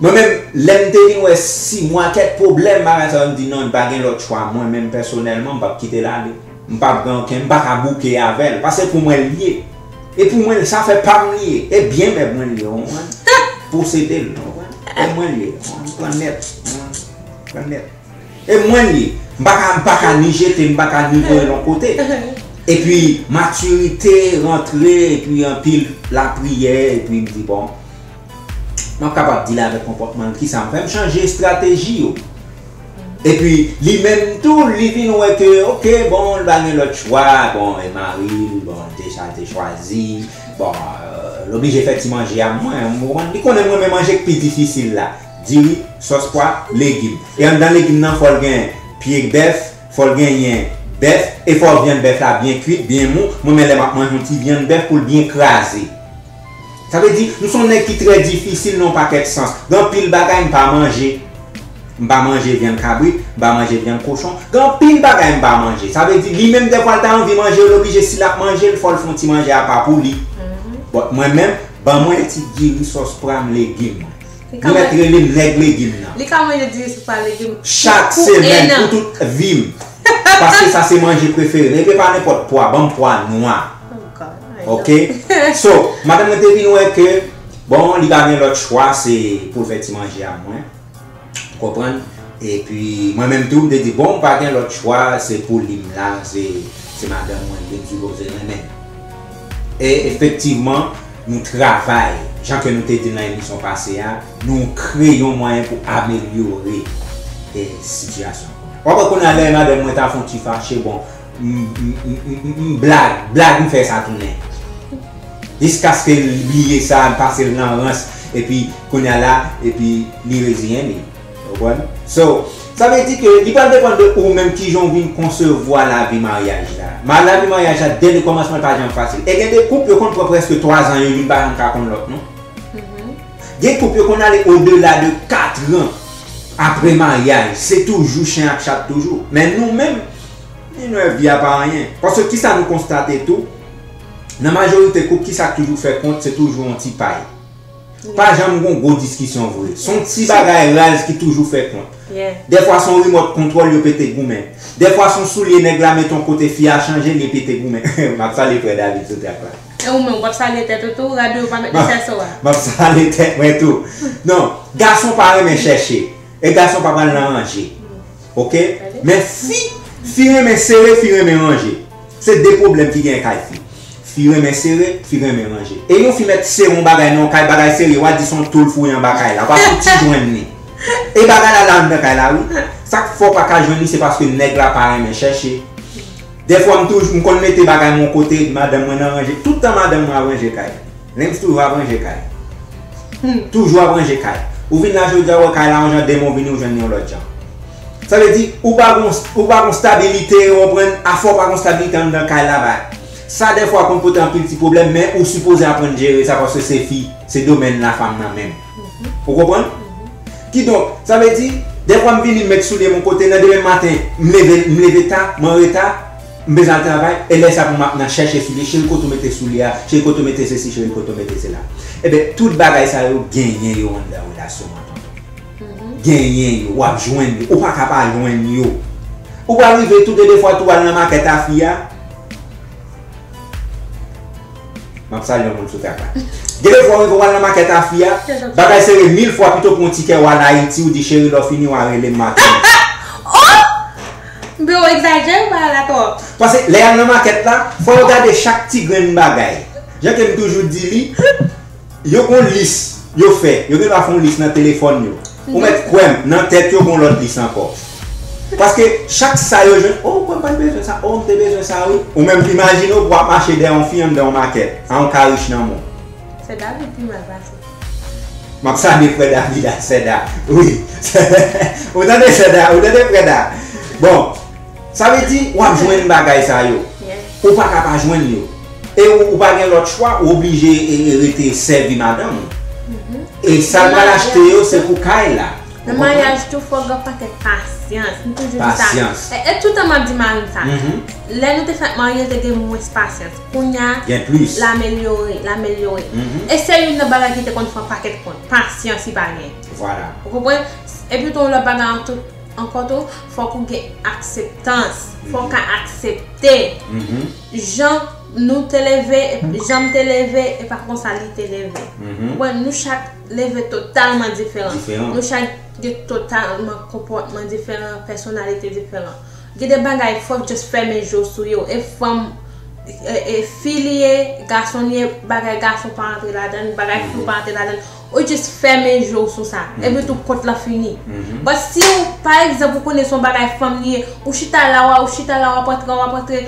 Mwen menm, lè m te vin wè sis mwa, kèk pwoblèm, bagay sa yo, m di non, m pa gen lòt chwa. Mwen menm pèsonèlman, m p ap kite l ale. M p ap gen okenn, m pa ka bouke avè l. Paske pou mwen l ye. E pou mwen, sa fè pa m li ye. E byen mèb mwen l ye, w konprann? Posede l, w konprann? E mwen l ye, w konprann? M pran nèt, w konprann? M pran nèt. E mwen li ye. M pa ka, m pa ka ni jete, m pa ka ni voye l yon kote. Epi matirite rantre, epi anpil lapriyè, epi m di, bon, m ap kapab deal avèk konpòtman l. Kisa m fè? M chanje estrateji yo. Epi li menm tou, li vin wè ke, oke, bon, l pa gen lòt chwa, bon, e mari l, bon, l te sa, l te chwazi, bon, euh, l oblije fè ti manje a mwen, w konprann? Li konnen mwen, men manje k pi difisil la. Diri, sòs pwa, legim. E anndan legim nan, fò l gen pye bèf, fò l genyen bèf, e fò vyann bèf la byen kwit, byen mou. Mwen menm lè m ap manje yon ti vyann bèf pou l byen kraze. Sa vle di, m se yon nèg ki trè difisil nan yon pakèt sans. Gen anpil bagay m pa manje. M pa manje vyann kabrit, m pa manje vyann kochon. Gen anpil bagay m pa manje. Sa vle di, li menm dèfwa l ta anvi manje, l oblije si l ap manje l, fò l fè yon ti manje apa pou li. But mwen menm, ban mwen ti diri sòs pwa m legim mwen. Li ka Nou mèt manje, rele m nèg legim nan. Li ka manje diri sou pa legim Chak pou, pou semèn, en an. Pou tout vi m. Paske sa se manje prefere m. Epi pa nenpòt pwa, ban m pwa nwa. Oh God, I Oke? don't. So, madanm mwen te vin wè ke, bon, li pa gen lòt chwa, se pou l fè ti manje a mwen. Ou konprann? Epi, mwen menm tou, m te di, bon, m pa gen lòt chwa, se pou li m la, se, se madanm mwen, li m sipoze renmen. E efektivman, nou travay, jan ke nou te di nan emisyon pase a, nou kreye yon mwayen pou amelyore, e, sitiyasyon. W ap wè kounye a lè madanm mwen ta fè yon ti fache, bon, m, m, m, m, m, m blag, blag m fè sa tounen. Jiskaske li bliye sa, m pase l nan rans, epi kounye a la, epi li reziyen li. Ou konprann? So, sa vle di ke li pral depann de ou menm kijan w vin konsevwa lavi maryaj la. Ma, lavi maryaj la, dè le kòmansman, li pa janm fasil. E gen de koup, yo konn pran prèske twa zan, yo youn pa janm ka konn lòt, non. Gen koup, yo konn ale odela de kat an apre maryaj. Se toujou chen ak chat toujou. Men nou menm, nou wè vi a pa anyen. Paske kisa nou konstate tou? Nan majorite koup, ki sa k toujou fè kont, se toujou yon ti pay. Pa janm gon gwo diskisyon vre. Se yon ti bagay raz ki toujou fè kont. Dèfwa se yon rimòt kontwòl yo pete goumen. Dèfwa se yon soulye nèg la mete yon kote fi a chanje li pete goumen. M ap salye frè David sou trak la. E ou menm, w ap salye tèt ou tou, rad ou yo pa met nan chèso a. M ap salye tèt mwen tou. Non, gason pa renmen chèche. E gason pa pral nan ranje. Oke? Men fi, fi renmen sere, fi renmen ranje. Se de pwoblèm ki gen kay fi. Fi renmen sere, fi renmen ranje. E yon fi mèt sere yon bagay nan yon kay, bagay serye, w a di se yon toul fouye anba kay la. W a fouti jwenn li. E bagay la la anndan kay la, wi. Sa k fè w pa ka jwenn li, se paske nèg la pa renmen chèche. Dèfwa, m toujou, m konn mete bagay mwen yon kote, madanm mwen nan ranje. Tout tan madanm mwen ap ranje kay. Lens toujou ap ranje kay. Toujou ap ranje kay. Ou vin la jodi a, ou wè kay la yon jan, demen w vini, ou jwenn li yon lòt jan. Sa vle di, ou pa gon, ou pa gon stabilite, ou konprann, afè w pa gon stabilite anndan kay la, ba. Sa dèfwa konn pote anpil ti pwoblèm, men ou sipoze aprann jere sa, paske se fi, se domèn lafanm nan menm. Ou konprann? Kidonk, sa vle di, dèfwa m vini, m met soulye m yon kote, nan demen maten, m leve, m leve ta, m an reta, m bezwen al travay, e lè sa pou m ap nan chèche soulye, cheri kote w mete soulye a, cheri kote w mete sesi, cheri kote w mete sela. Ebyen, tout bagay sa yo genyen yo anndan relasyon an, tonton. Genyen yo, w ap jwenn yo, ou pa ka pa jwenn yo. Ou pral rive tou gen de fwa tou w al nan makèt a fi a, M ap salye yon moun sou trak la. Gen de fwa, ou rive w al nan makèt a fi a, bagay sere mil fwa, pito pran yon tikè w al Ayiti, ou di, cheri, lè w fini, w a rele m maten. Oh! Bro, w egzajere bagay la twòp. Paske lè y al nan makèt la, fò yo gade chak ti grenn bagay. Jan ke m toujou di li, yo gon lis yo fè. Yo gen dwa fè yon lis nan telefòn yo. Ou mèt kwè m, nan tèt yo gon lòt lis ankò. Paske chak sa yo jwenn, oh, ou kwè m pa t bezwen sa, oh, m te bezwen sa, wi. Ou menm imajine w pou w ap mache dèyè yon fi anndan yon makèt, a yon karich nan men w. Sè David pi mal pase. M ap salye frè David a, Sèda. Wi. Ou tande, Sèda? Ou tande, frè Da? Bon, sa vle di, w ap jwenn bagay sa yo. Ou pa ka pa jwenn yo. E ou, ou pa gen lòt chwa, ou oblije e, e rete sèvi madanm ou. E sa l pral achte yo, se pou kay la. Nan maryaj tou, fò gen pakèt pasyans. M toujou di sa. Pasyans. E, e toutan m ap di mari m sa. Lè nou te fèk marye, te gen mwens pasyans. Kounye a, gen plis. L amelyore, l amelyore. E se youn nan bagay ki te konn fè yon pakèt kont. Pasyans, li pa gen. Vwala. Ou konprann? Epi tou, yon lòt bagay an tou, ankò tou, fòk ou gen akseptans. Fòk ou ka aksepte jan nou te leve, jan m te leve, e pa konsa li te leve. Ou konprann? Nou chak leve totalman diferan. Diferan. Nou chak gen totalman konpòtman diferan, pèsonalite diferan. Gen de bagay, fòk just fèmen je w sou yo. E fanm, e, e fi li ye, gason li ye, bagay gason pa antre ladan l, bagay fi pa antre ladan l. Ou just fèmen je w sou sa. Epi tou kont lan fini. But si w, pa egzanp, ou konnen se yon bagay fanm li ye, ou chita la, w a, ou chita la, w ap antre, w ap antre,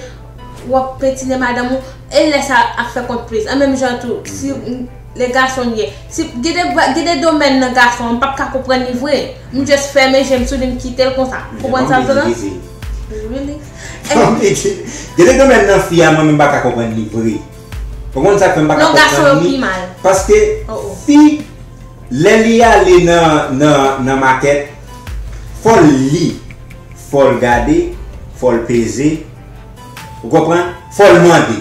w ap petine madanm ou, e lè sa ap fè kont plis. An menm jan tou, si, mm, le gason li ye, si, gen de, gen de domèn nan gason an, m p ap ka konprann li vre. M just fèmen je m sou li, m kite l konsa. Konprann sa m di w lan? Really? Gen de domèn nan fi a, mwen menm m pa ka konprann li vre. Ou konn sa k fè m pa ka konprann li? Non, gason yo pi mal. Paske fi, lè li ale nan, nan, nan makèt, fò l li, fò l gade, fò l peze, ou konprann? Fò l mande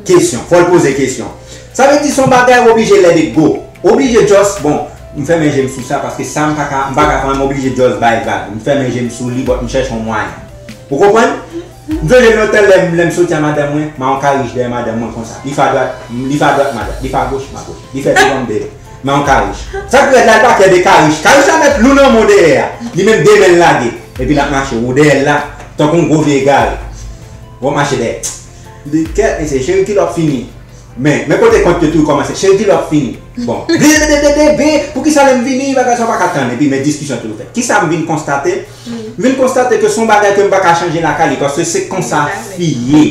kesyon, fò l poze kesyon. Sa vle di se yon bagay ou oblije let it go. Ou oblije just, bon, m fèmen je m sou sa paske sa m pa ka, m pa ka fè anyen, m oblije just bay vag. M fèmen je m sou li, but m chèche yon mwayen. Ou konprann? M sonje lontan lè m, lè m soti a madanm mwen, m a yon karich dèyè madanm mwen konsa. Li fè adwat, li fè adwat m adwat, li fè agoch m agoch, li fè devan m devan. M a yon karich. Sa k rèd la, l pa kè de karich. Karich la mèt lou nan men w dèyè a. Li menm de men l lage. Epi l ap mache, ou dèyè l la, tankou yon gwo vye egare. W ap mache dèyè. M di, kèt, mesye, cheri, kilè w ap fini? Men, men kote kont yo tou kòmanse. Cheri, kilè w ap fini? Bon. Be, be, be, be, be, be, poukisa lè m vini, bagay sa w pa ka tann? Epi, men diskisyon toujou fèt. Kisa m vin konstate? M vin konstate ke se yon bagay ke m pa ka chanje lakay li, paske se konsa fi ye.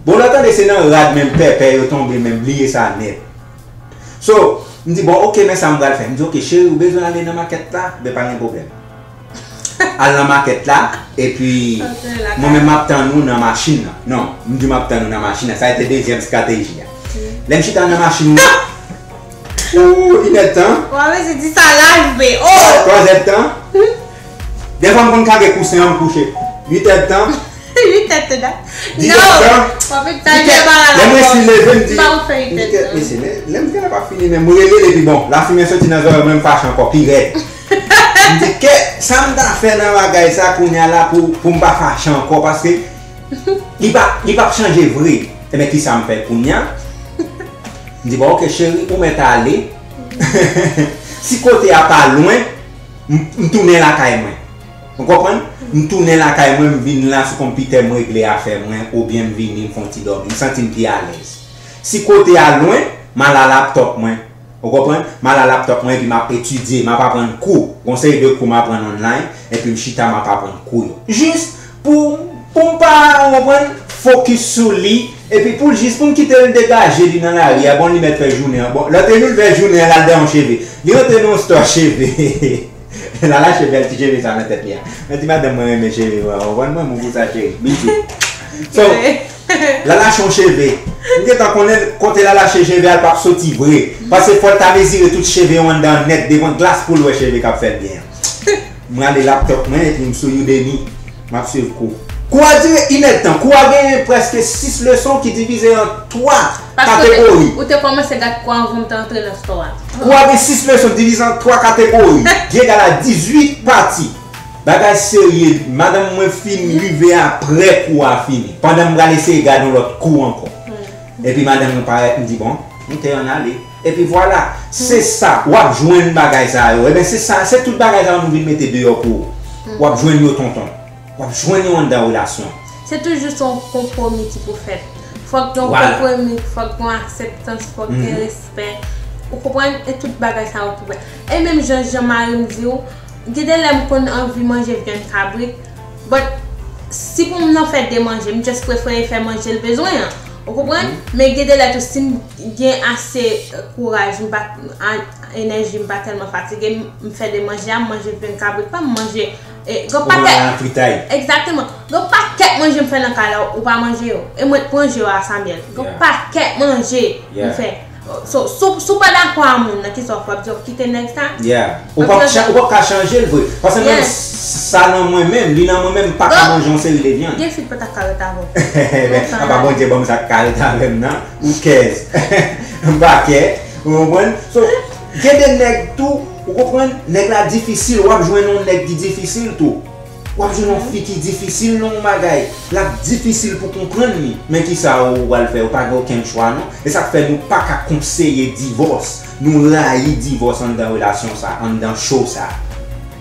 Bon, lè w tande se nan rad menm pèpè yo tonbe, men bliye sa nèt. So, m di, bon, oke, men sa m pral fè. M di, oke, cheri, ou bezwen ale nan makèt la? Ben, pa gen pwoblèm. Al nan makèt la, epi mwen menm m ap tann ou nan machin nan. Non, m di m ap tann ou nan machin nan. Sa se te dezyèm estrateji a. Lè m chita nan machin nan, ooh, inèdtan. Wa, mesye, di sa live, be. Oh! Twazyèdtan. Dèfwa m konn kage kousen an, m kouche. Uitèdtan. Di non, w ap egzajere bagay la twòp. Lè mwen si leve, m di, m pa konn fè egzajere. Mesye, men lè m fè la pa fini, men m rele l epi bon, lafimen soti nan zòrèy mwen, m fache ankò, pi rèd. M di, kè, sa m ta fè nan bagay sa kounye a la pou, pou m pa fache ankò, paske li pa, li p ap chanje vre. Ebyen, kisa m fè kounye a? M di, bon, oke, cheri, ou mèt ale. Si kote a pa lwen, m, m tounen lakay mwen. Ou konprann? M tounen lakay mwen, m vin la sou konpitè m regle afè mwen, oubyen m vini, m fè yon ti dòmi. M santi m pi alèz. Si kote a lwen, m al a laptòp mwen. Ou konprann? M al a laptòp mwen epi m ap etidye, m ap aprann kou. Gon seri de kou m aprann online, epi m chita m ap aprann kou yo. Jis pou, pou m pa, ou konprann, fokis sou li, epi pou l jis pou m kite l degaje li nan lari a, bon, li mèt fè jounen an. Bon, lòt jou l fè jounen an, l al dèyè yon cheve. Li rantre nan yon store cheve. Lala cheve, ti cheve sa nan tèt li a. Mwen di madanm mwen renmen cheve mwen, ou konprann, mwen moun pou sa cheri. Bijou. So, Lala chon cheve. M gentan konnen kote Lala che cheve a, l p ap soti vre. Paske fò l ta mezire tout cheve yo anndan nèt devan glas pou l wè cheve k ap fè l byen an. Mwen ale laptòp mwen epi m sou Udemy. M ap swiv kou. Kou a dire inèdtan. Kou a genyen prèske sis leson ki divize an twa kategori. Paske ou te, ou te kòmanse gad kou a anvan m te antre nan store a. Kou a gen sis leson divize an twa kategori, ki egal a dizuit pati. Bagay serye, madanm mwen fin rive apre kou a fini. Pandan m pral eseye gad yon lòt kou ankò. Epi madanm mwen parèt, m di, bon, oke, ann ale. Epi vwala, se sa, w ap jwenn bagay sa yo. Ebyen, se sa, se tout bagay sa yo nou vin mete deyò pou ou. W ap jwenn yo, tonton. W ap jwenn yo anndan relasyon. Se toujou se yon konpwomi ki pou fèt. Fòk gen yon konpwomi, fòk gen yon akseptans, fòk gen respè. Ou konprann? E tout bagay sa yo pou fèt. E menm jan, jan mari m di w, gen de lè m konn anvi manje vyann kabrit, but si pou m nan fè de manje, m just prefere fè manje l bezwen an. Ou konprann? Men gen de lè tou, si m gen ase kouraj, m pa, a, enèji, m pa tèlman fatige, m, m fè de manje a, m manje vyann kabrit pa m, manje E, gen yon pakèt. Ou manje fritay. Egzakteman. Gen yon pakèt manje m fè nan kay la, ou pa manje yo. E mwen k pran je a, Samuel. Gen yon pakèt manje m fè. So, si w, si w pa dakò a moun nan, kisa w fè? W ap di, w ap kite nèg sa? Yeah. Ou p ap cha-, ou p ap ka chanje l vre. Paske mwen, sa nan mwen menm, li nan mwen menm, m pa ka manje yon seri de vyann. Gen fi k pa ta ka ret avè w. Men, apa Bondye ban m sa k ka ret avè m nan? Who cares? M pa kè. Ou konprann? So, gen de nèg tou, ou konprann? Nèg la difisil, w ap jwenn yon nèg ki difisil tou. W ap jwenn yon fi ki difisil nan yon bagay. L ap difisil pou konprann li. Men kisa ou pral fè? Ou pa gen okenn chwa non. E sa k fè nou pa ka konseye divòs. Nou rayi divòs anndan relasyon sa, anndan show sa.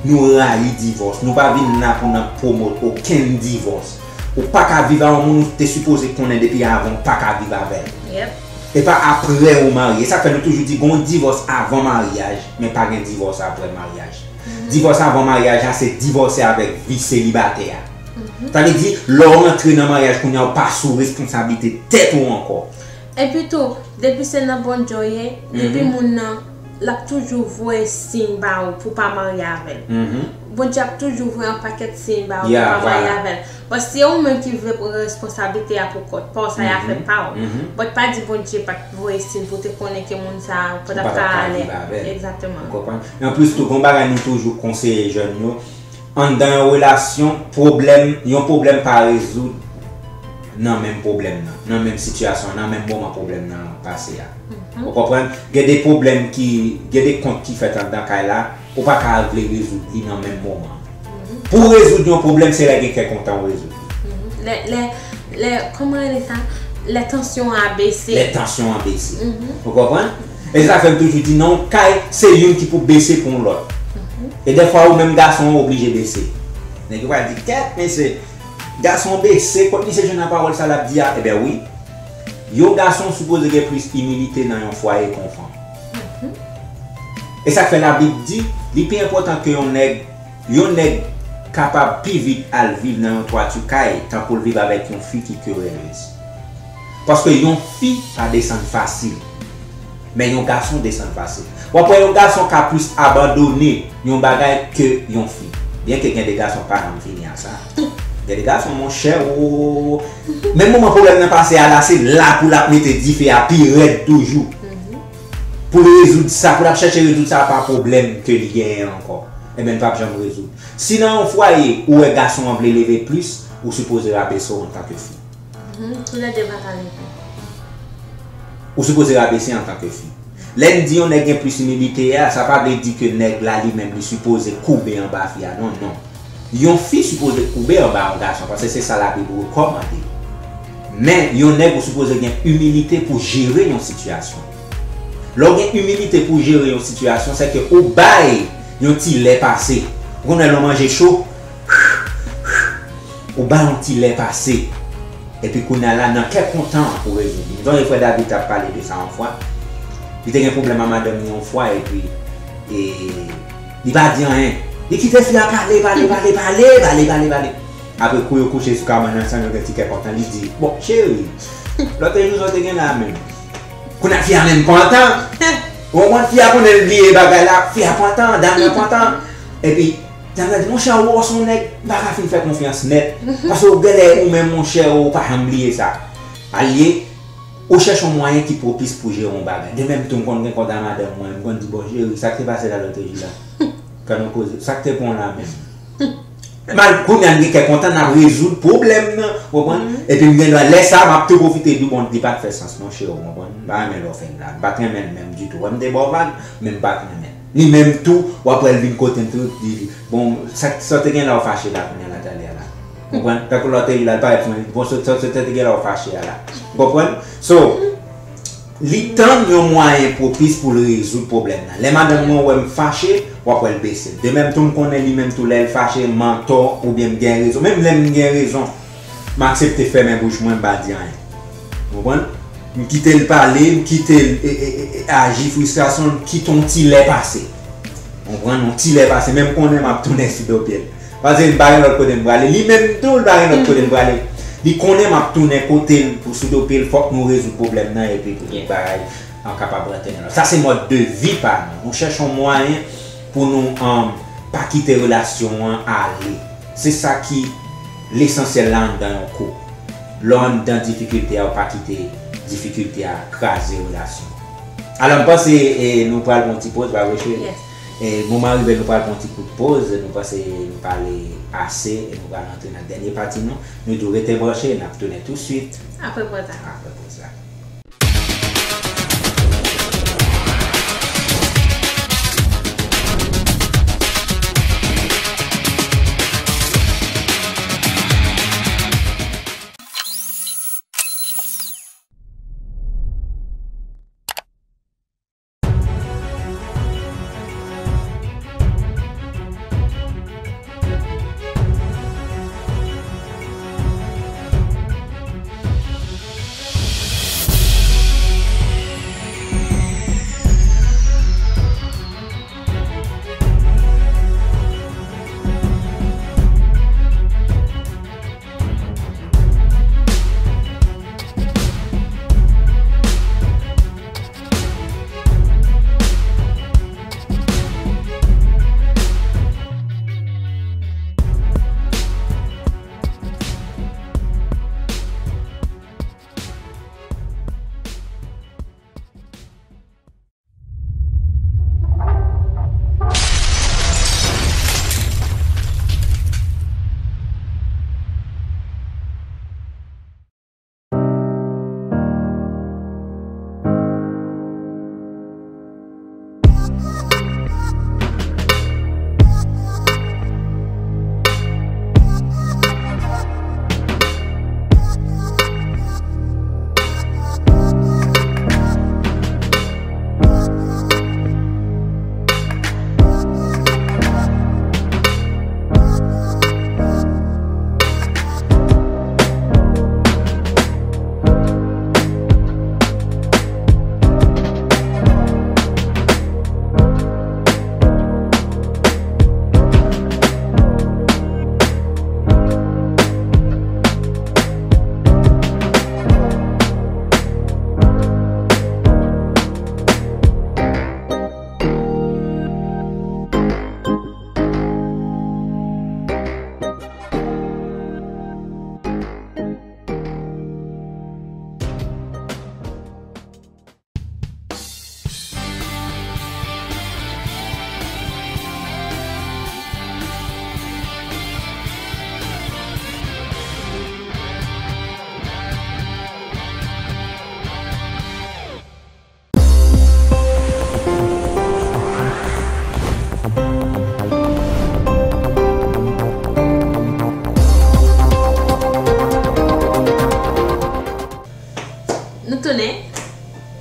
Nou rayi divòs. Nou pa vin la pou n ap pwomot okenn divòs. Ou pa ka viv a yon moun ou te sipoze konnen depi avan ou pa ka viv avè l. Yep. E pa apre ou marye. E sa k fè nou toujou di gon divòs avan maryaj, men pa gen divòs apre maryaj. Divòs avan maryaj la, se divòse avèk vi selibatè a. Sa vle di, lè w rantre nan maryaj kounye a, ou pa sou responsablite tèt ou ankò. Epi tou, depi se nan Bondye w ye, depi moun nan, l ap toujou voye siy ba ou pou w pa marye avè l. Bondye ap toujou voye yon pakèt siy ba ou pou w pa marye avè l. But si se ou menm ki vle pran responsablite a pou kont pa w, sa y a fè pa w. But pa di Bondye pa t voye siy pou w te konnen ke moun sa a, ou pa t ap ka ale. Egzakteman. Ou konprann? E anplis tou, gon bagay nou toujou konseye jèn yo, anndan yon relasyon, pwoblèm, yon pwoblèm pa rezoud nan menm pwoblèm nan, nan menm sitiyasyon, nan menm moman pwoblèm nan pase a. Ou konprann? Gen de pwoblèm ki, gen de kont ki fèt anndan kay la, ou pa ka al vle rezoud li nan menm moman. Pou w rezoud yon pwoblèm, se lè gen kè kontan ou rezoud li. Lè, lè, lè, kòman rele sa? Lè tansyon an bese. Lè tansyon an bese. Ou konprann? E sa fè m toujou di, nan yon kay, se youn ki pou bese pou yon lòt. E dèfwa, ou menm gason an oblije bese. Nèg yo pral di, kèt, mesye, gason bese, kot misye jwenn nan pawòl sa l ap di a? Ebyen, wi. Yon gason sipoze gen plis imilite nan yon fwaye ke yon fanm. E sa k fè Labib di, li pi enpòtan ke yon nèg, yon nèg kapab pi vit al viv nan yon twati kay, tankou l viv avèk yon fi ki kerelez. Paske yon fi pa desann fasil. Men yon gason desann fasil. W ap wè yon gason ka plis abandone yon bagay ke yon fi. Byenke gen de gason pa janm fini a sa. Gen de gason, monchè, o. Menm moman pwoblèm nan pase a la, se la pou l ap mete dife a pi rèd toujou. Pou l rezoud sa, pou l ap chèche rezoud sa pa pwoblèm ke li genyen ankò. Ebyen, l p ap janm rezoud. Si nan yon fwaye, ou wè gason an vle leve plis, Ou sipoze rabese w antanke fi. Toulède pa ka leve. Ou sipoze rabese antanke fi. Lè n di yon nèg gen plis imilite a, sa pa vle di ke nèg la li menm li sipoze koube anba fi a. Non, non. Yon fi sipoze koube anba yon gason, paske se sa Labib rekòmande. Men, yon nèg ou sipoze gen imilite pou jere yon sitiyasyon. Lè w gen imilite pou jere yon sitiyasyon, se ke ou bay yon ti lè pase. Ou konn lè w manje cho, ou bay yon ti lè pase. Epi kounye a la, nan kè kontan an pou rezoud li. M sonje frè David t ap pale de sa yon fwa. Li te gen pwoblèm ak madanm li yon fwa, epi e, li pa di anyen. Li kite fi a pale, pale, pale, pale, pale, pale, pale. Apre kou yo kouche sou kabann ansanm, yo gen ti kè kontan, li di, bon, cheri, lòt jou sa w te gen la menm. Kounye a fi a menm pantan. Ou konprann? Fi a konnen l bliye bagay la, fi a pantan, dam nan pantan. Epi, dam nan di, monchè, ou wè w se yon nèg, m pa ka fin fè konfyans nèt. Paske ou genlè ou menm, monchè, ou pa janm bliye sa. Alye, ou chèche yon mwayen ki pwopis pou jere yon bagay. De menm tou, m konn gen kont a madanm mwen, m konn di, bon, cheri, sa k te pase la lòt jou la? Fè nou koze. Sa k te pran w la menm? Mal, kounye a n gen kè kontan, n ap rezoud pwoblèm nan, w konprann? Epi m gen dwa, lè sa a, m ap tou pwofite di w, bon, li pa t fè sans non, cheri, w konprann? M pa renmen lè w fè m la. M pa t renmen l menm ditou. Wè m te ba w vag, men m pa t renmen l. Li menm tou, w ap wè l vin kote m tou, li di, bon, sa, sa w te gen la w fache la, kounye a la, talè a la. W konprann? Tankou lòt jou la, li parèt sou mwen, li di, bon, sa, sa, sa w te gen la w fache a la. W konprann? So, li tann yon mwayen pwopis pou l rezoud pwoblèm nan. Lè madanm mwen wè m fache, w ap wè l bese l. De menm tou, m konnen li menm tou, lè l fache, m antò oubyen m gen rezon. Menm lè m gen rezon, m aksepte fèmen bouch mwen, m pa di anyen. Ou konprann? M kite l pale, m kite l e, e, e, e, aji fristrasyon l, m kite yon ti lè pase. Ou konprann? Yon ti lè pase, men m konnen m ap tounen sou do pye l. Paske m pa gen lòt kote m prale. Li menm tou, li pa gen lòt kote l prale. Li konnen m ap tounen kote l pou sou do pye l, fòk nou rezoud pwoblèm nan epi pou tout bagay an kapab rantre nan lòd. Sa se mòd de vi pa nou. Nou chèche yon mwayen pou nou, um, pa kite relasyon an ale. Se sa ki lesansyèl la anndan yon koup. Lè w anndan difikilte a, ou pa kite difikilte a kraze relasyon. Alò, m panse, e, nou pral pran yon ti poz, pa vre, cheri? Yes. E, moman rive, nou pral pran yon ti kout poz, nou panse nou pale ase, e nou pral antre nan dènye pati nou. Nou tou rete branche, n ap tounen touswit. Apre poz la. Apre poz la.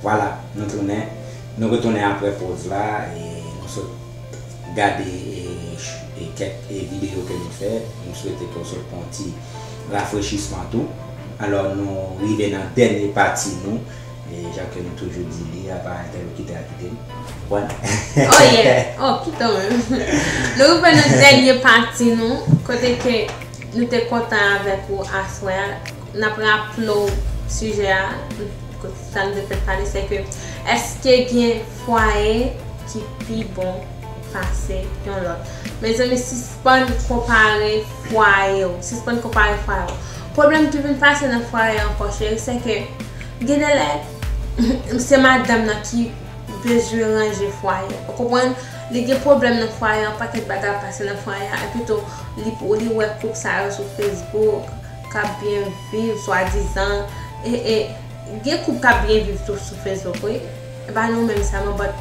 Vwala, nou tounen. Nou retounen apre poz la e nou sot gade e, e kèk e videyo ke nou fè. Nou swete ke w sot pran yon ti rafrechisman tou. Alò, nou rive nan dènye pati nou. E jan ke nou toujou di li, apa entèlokitè a kite m. Konprann? Oh yeah! Oh, kite w menm. Nou rive nan dènye pati nou, kote ke nou te kontan avèk ou aswè a. N ap raple w sijè a, sa n te fèk pale, se ke èske gen fwaye ki pi bon pase yon lòt? Mezanmi, sispann konpare fwaye w. Sispann konpare fwaye w. Pwoblèm ki vin pase nan fwaye ankò, cheri, se ke gen de lè, se madanm nan ki bezwen ranje fwaye. Ou konprann? Li gen pwoblèm nan fwaye, yon pakèt bagay ap pase nan fwaye a, epi tou, li, li wè koup sa yo sou Facebook, k ap byen viv, swadizan, e, e, gen koup k ap byen viv tou sou Facebook, wi. E pa nou menm sèlman, but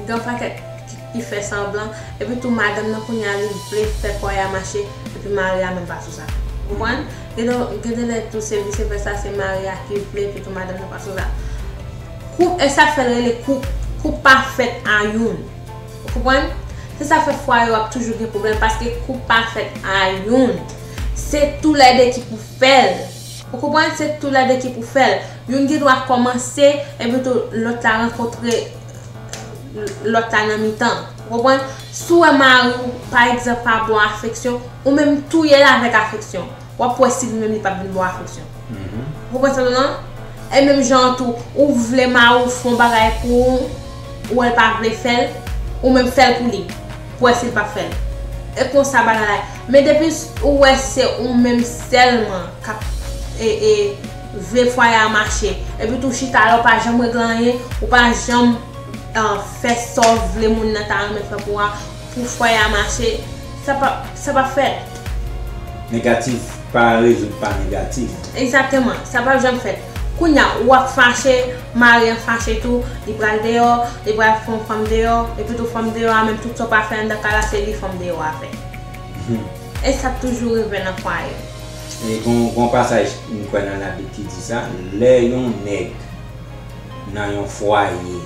gen yon pakèt ki, ki fè sanblan, epi tou madanm nan kounye a li vle fè fwaye a mache, epi mari a menm pa sou sa. Ou konprann? Gen de, gen de lè tou se vice versa, se mari a ki vle, epi tou madanm nan pa sou sa. Koup, e sa fè l rele koup, koup pa fèt a youn. Ou konprann? Se sa fè fwaye yo ap toujou gen pwoblèm, paske koup pa fèt a youn. Se toulède ki pou fè l. Ou konprann? Se toulède ki pou fè l. Youn gen dwa kòmanse, epi tou lòt la rankontre lòt la nan mitan. Ou konprann? Si w wè mari w, pa egzanp, pa ba w afeksyon, ou menm touye l avèk afeksyon. W ap wè si li menm li p ap vin ba w afeksyon. Ou konprann sa m di w lan? E menm jan an tou, ou vle mari w fè yon bagay pou ou, ou wè l pa vle fè l, ou menm fè l pou li, pou w wè si l p ap fè l. E konsa bagay la ye. Men depi s- ou wè se ou menm sèlman k ap e, e, vle fwaye a mache, epi tou chita la, ou pa janm regle anyen, ou pa janm, ah, fè sa w vle moun nan ta renmen fè pou ou a, pou fwaye a mache, sa p ap, sa p ap fèt. Negatif pa rezoud pa negatif. Egzakteman, sa p ap janm fèt. Kounye a, w ap fache, mari an fache tou, li pral deyò, li pral fè yon fanm deyò, epi tou fanm deyò a, menm tout sa w pa fè anndan kay la, se li fanm deyò a fè. E sa ap toujou rive nan fwaye. E gon, gon pasaj, m kwè nan Labib ki di sa, lè yon nèg nan yon fwaye,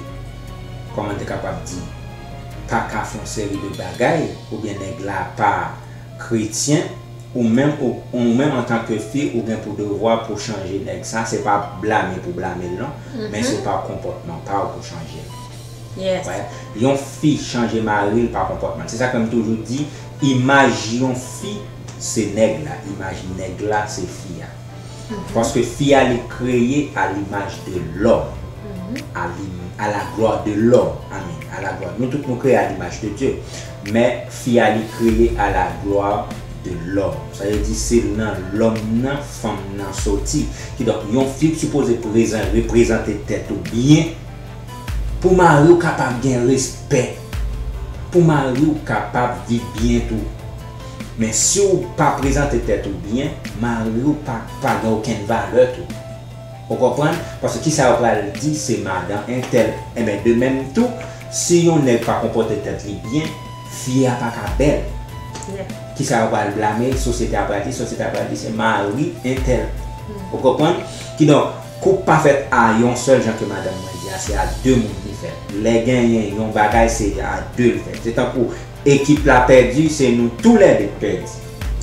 kòman n te kapab di, pa ka fè yon seri de bagay, oubyen nèg la pa kretyen, ou menm, ou, ou menm antanke fi, ou gen pou devwa pou chanje nèg sa, se pa blame pou blame l non, men se pa konpòtman pa w pou chanje l. Yes. Wè, yon fi chanje mari l pa konpòtman l. Se sa ke m toujou di, imaj yon fi, se nèg la. Imaj nèg la, se fi a. Paske fi a, li kreye à l'image de l'homme. À l'im- à la gloire de l'homme. Amen. À la gloire. Nou tout, nou kreye à l'image de Dieu. Men fi a, li kreye à la gloire de l'homme. Sa vle di, se nan lòm nan, fanm nan soti. Kidonk, yon fi sipoze prezan- reprezante tèt ou byen, pou mari w kapab gen respè, pou mari w kapab viv byen tou. Men si w pa prezante tèt ou byen, mari w pa, pa gen okenn valè tou. Ou konprann? Paske kisa yo pral di, se madan entèl. Enben, de menm tou, si yon nèg pa konpòte tèt li byen, fi a pa ka bèl. Kisa yo pral blame? Sosyete a pral di, sosyete a pral di se mari entèl. Ou konprann? Kidonk, koup pa fèt a yon sèl, jan ke madanm mwen di a, se a de moun li fèt. Lè genyen yon bagay, se a de l fèt. Se tankou ekip la pèdi, se nou toulède k pèdi.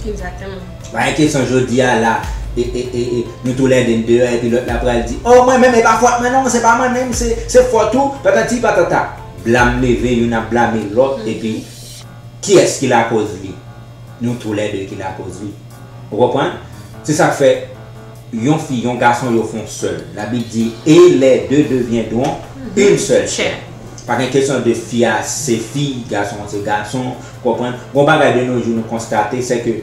Egzakteman. Pa gen kesyon jodi a la, e, e, e, e, nou toulède n deyò, epi lòt la pral di, oh, mwen menm, e pa fòt mwen non, se pa mwen menm, se, se fòt ou, patati patata. Blam leve, youn ap blame lòt, epi kiyès ki lakòz li? Nou toulède ki lakòz li. Ou konprann? Se sa k fè yon fi, yon gason, yo fè yon sèl. Labib di, et les deux deviendront une seule chair. Pa gen kesyon de fi a se fi, gason an se gason. Konprann? Gon bagay de nos jours nou konstate, se ke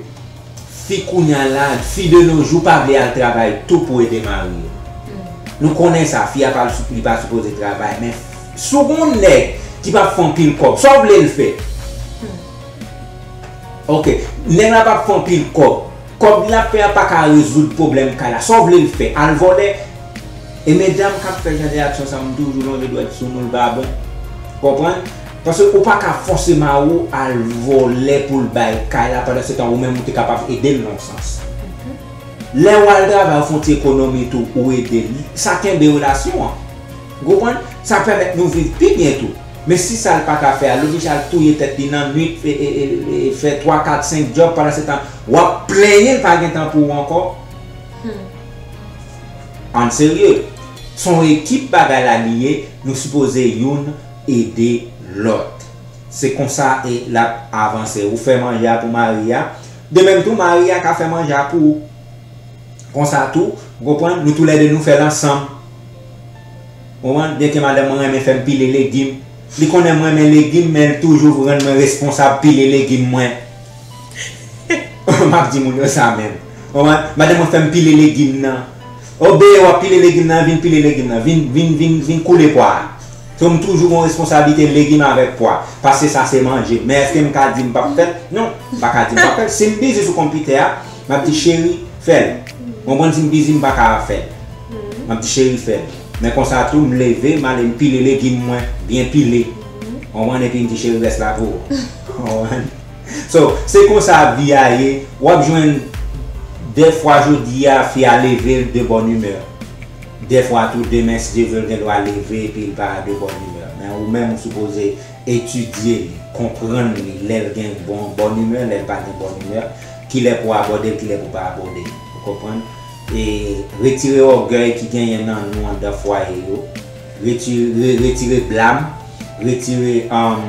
fi kounye a la, fi de nos jours pa vle al travay tou pou ede mari yo. Nou konnen sa, fi a pa, li pa sipoze travay, men si w gon nèg ki p ap fè anpil kòb, sa w vle l fè? Ok, nèg la p ap fè anpil kòb. Kòb l ap fè a pa ka rezoud pwoblèm kay la. Sa w vle l fè? Al vòlè? E medam k ap fè jan de aksyon sa, m toujou lonje dwèt sou nou, l pa bon. Konprann? Paske ou pa ka fòse mari w al vòlè pou l bay kay la, pandan se tan ou menm ou te kapab ede l nan yon sans. Lè w al travay, ou fè yon ti ekonomi tou, ou ede l. Sa kenbe relasyon an. Ou konprann? Sa pèmèt nou viv pi byen tou. Men si sa l pa ka fè a, l oblije al touye tèt li nan nwit, e, e, e, e, fè twa, kat, senk djòb, pandan se tan, w ap plenyen l pa gen tan pou ou ankò. Ann serye. Se yon ekip bagay la li ye, nou sipoze youn ede lòt. Se konsa e l ap avanse. Ou fè manje a pou mari a, de menm tou mari a ka fè manje a pou ou. Konsa tou, ou konprann, nou toulède nou fè l ansanm. Ou konprann, byenke madanm mwen renmen fè m pile legim, li konnen m renmen legim, men l toujou rann mwen responsab pile legim mwen. M ap di moun yo sa menm. Ou konprann, madanm mwen fè m pile legim nan. O bebe, w ap pile legim nan, vin pile legim nan, vin, vin, vin, vin koule pwa a. So, m toujou gon responsablite legim avèk pwa. Paske sa se manje. Men èske m ka di m p ap fè l? Non, m pa ka di m p ap fè l. Si m bizi sou konpitè a, m ap di, cheri, fè l. Ou konprann, si m bizi, m pa ka fè l. M ap di, cheri, fè l. Men konsa tou, m leve, m ale, m pile legim mwen, byen pile. Ou konprann, epi m di, cheri, rès la pou ou. Ou konprann? So, se konsa vi a ye. W ap jwenn dèfwa jodi a, fi a leve, l de bòn imè. Dèfwa tou, demen, si Dye vle, l gen dwa leve, epi l pa de bòn imè. Men ou menm, ou sipoze etidye li, konprann li, lè l gen bon, bòn imè, lè l pa gen bòn imè, kilè pou w abòde l, kilè pou w pa abòde l. Ou konprann? E retire ògèy ki genyen nan nou anndan fwaye yo. Retire, retire blam, retire, um,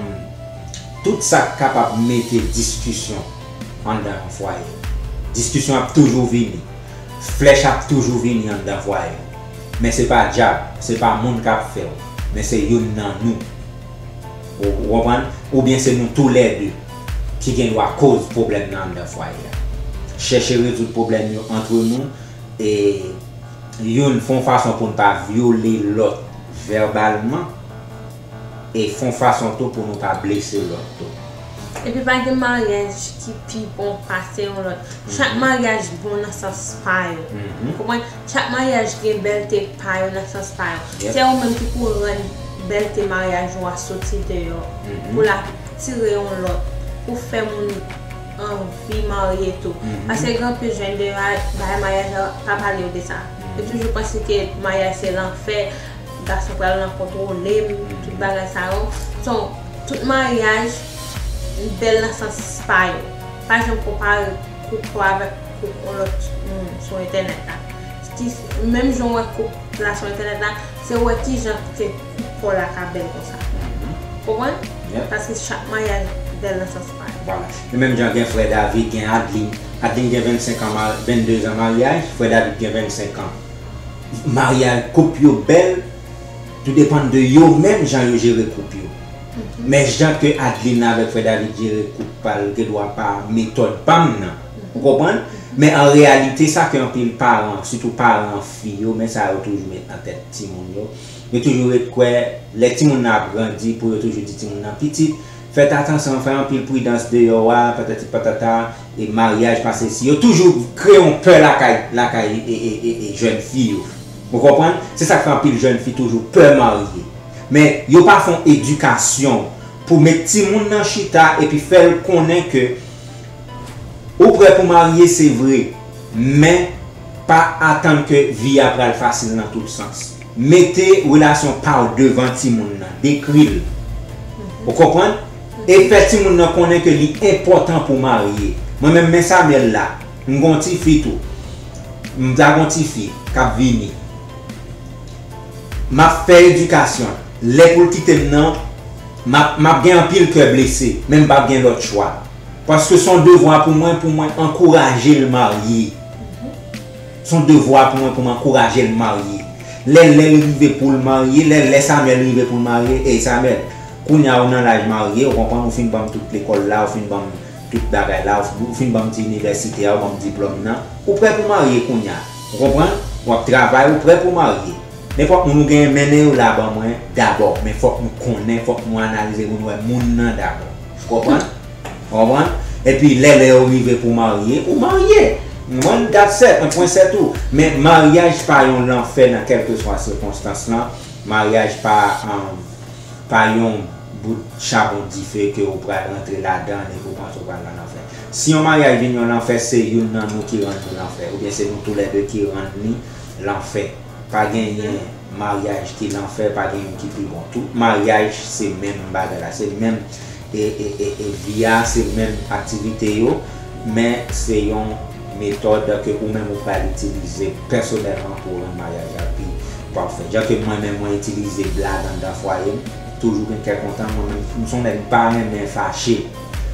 tout sa k kapab mete diskisyon anndan yon fwaye. Diskisyon ap toujou vini. Flèch ap toujou vini anndan fwaye. Men se pa dyab, se pa moun k ap fè w, men se youn nan nou. Ou, ou konprann? Oubyen se nou toulède ki gen dwa koz pwoblèm nan anndan fwaye a. Chèche rezoud pwoblèm yo antre nou, e youn fè yon fason pou n pa vyole lòt vèbalman, e fè yon fason tou pou nou pa blese lòt tou. Epi pa gen maryaj ki pi bon pase yon lòt. Chak maryaj bon nan sans pa yo. Ou konprann? Chak maryaj gen bèlte pa yo nan sans pa yo. Se ou menm ki pou rann bèlte maryaj ou a soti deyò pou l atire yon lòt, pou fè moun anvi marye tou. Paske gen anpil jèn deyò a, bagay maryaj la pa pale yo de sa. Yo toujou panse ke maryaj se lanfè, gason pral nan kontwole m, tout bagay sa yo. So, tout maryaj bèl nan sans pa yo. Pa janm konpare koup ou avèk koup yon lòt moun sou entènèt la. Ki, menm jan w wè koup la sou entènèt la, se wè kijan ke koup pa w la ka bèl konsa. Konprann? Paske chak maryaj bèl nan sans pa yo. Vwala. E menm jan gen frè David, gen Adeline. Adeline gen vennsenk an, ma-, vennde zan maryaj, frè David gen vennsenk an. Maryaj, koup yo bèl, tou depann de yo menm jan yo jere koup yo. Men jan ke Adeline avèk frè David jere koup pa l, gen dwa pa metòd pa m nan. Ou konprann? Men an reyalite, sa ke anpil paran, sitou paran fi yo, men sa yo toujou met nan tèt timoun yo. Yo toujou ret kwè, lè timoun nan ap grandi, pou yo toujou di timoun nan, pitit, fèt atansyon, fè anpil pridans deyò a, patati patata, e maryaj pa sesi. Yo toujou kreye yon pè lakay, lakay, e, e, e, e jèn fi yo. Ou konprann? Se sa k fè anpil jèn fi toujou pè marye. Men yo pa fè yon edikasyon pou met timoun nan chita epi fè l konnen ke ou prè pou marye, se vre, men pa atann ke vi a pral fasil nan tout sans. Mete relasyon pa w devan timoun nan, dekri l. Ou konprann? E fè timoun nan konnen ke li enpòtan pou w marye. Mwen menm, men Samuel la, m gon tifi tou. M ta gon tifi k ap vini. M ap fè edikasyon. Lè pou l kite m nan, m ap, m ap gen anpil kè blese, men m p ap gen lòt chwa. Paske se yon devwa pou mwen, pou mwen ankouraje l marye. Se yon devwa pou mwen, pou mwen ankouraje l marye. Lè, lè l rive pou l marye, lè, lè Samuel rive pou l marye, ey Samuel, kounye a ou nan laj marye, ou konprann, ou fin ban m tout lekòl la, ou fin ban m tout bagay la, ou, ou fin ban m ti inivèsite a, ou ban m diplòm nan, ou prè pou marye kounye a. Ou konprann? W ap travay, ou prè pou marye. Nenpòt moun ou genyen, mennen yo la ban mwen dabò. Men fòk nou konnen, fòk nou analize pou nou wè moun nan dabò. Ou konprann? Ou konprann? Epi lè, lè yo rive pou marye, ou marye. Ou konprann? That's it, un point c'est tout. Men maryaj pa yon lanfè nan kèlkeswa sikonstans lan. Maryaj pa, um, pa yon bout chabon dife ke ou pral rantre ladan l epi ou panse ou pral nan lanfè. Si yon maryaj vin yon lanfè, se youn nan nou ki rann li lanfè, oubyen se nou toulède ki rann li lanfè. Pa genyen Maryaj ki lanfè, pa gen youn ki pi bon. Tout maryaj se menm bagay la, se menm e, e, e, e vi a, se menm aktivite yo, men se yon metòd ke ou menm ou pral itilize pèsonèlman pou w rann maryaj la pi pafè. Jan ke mwen menm mwen itilize blag anndan fwaye m, toujou gen kè kontan, mwen menm m se yon nèg m pa renmen fache,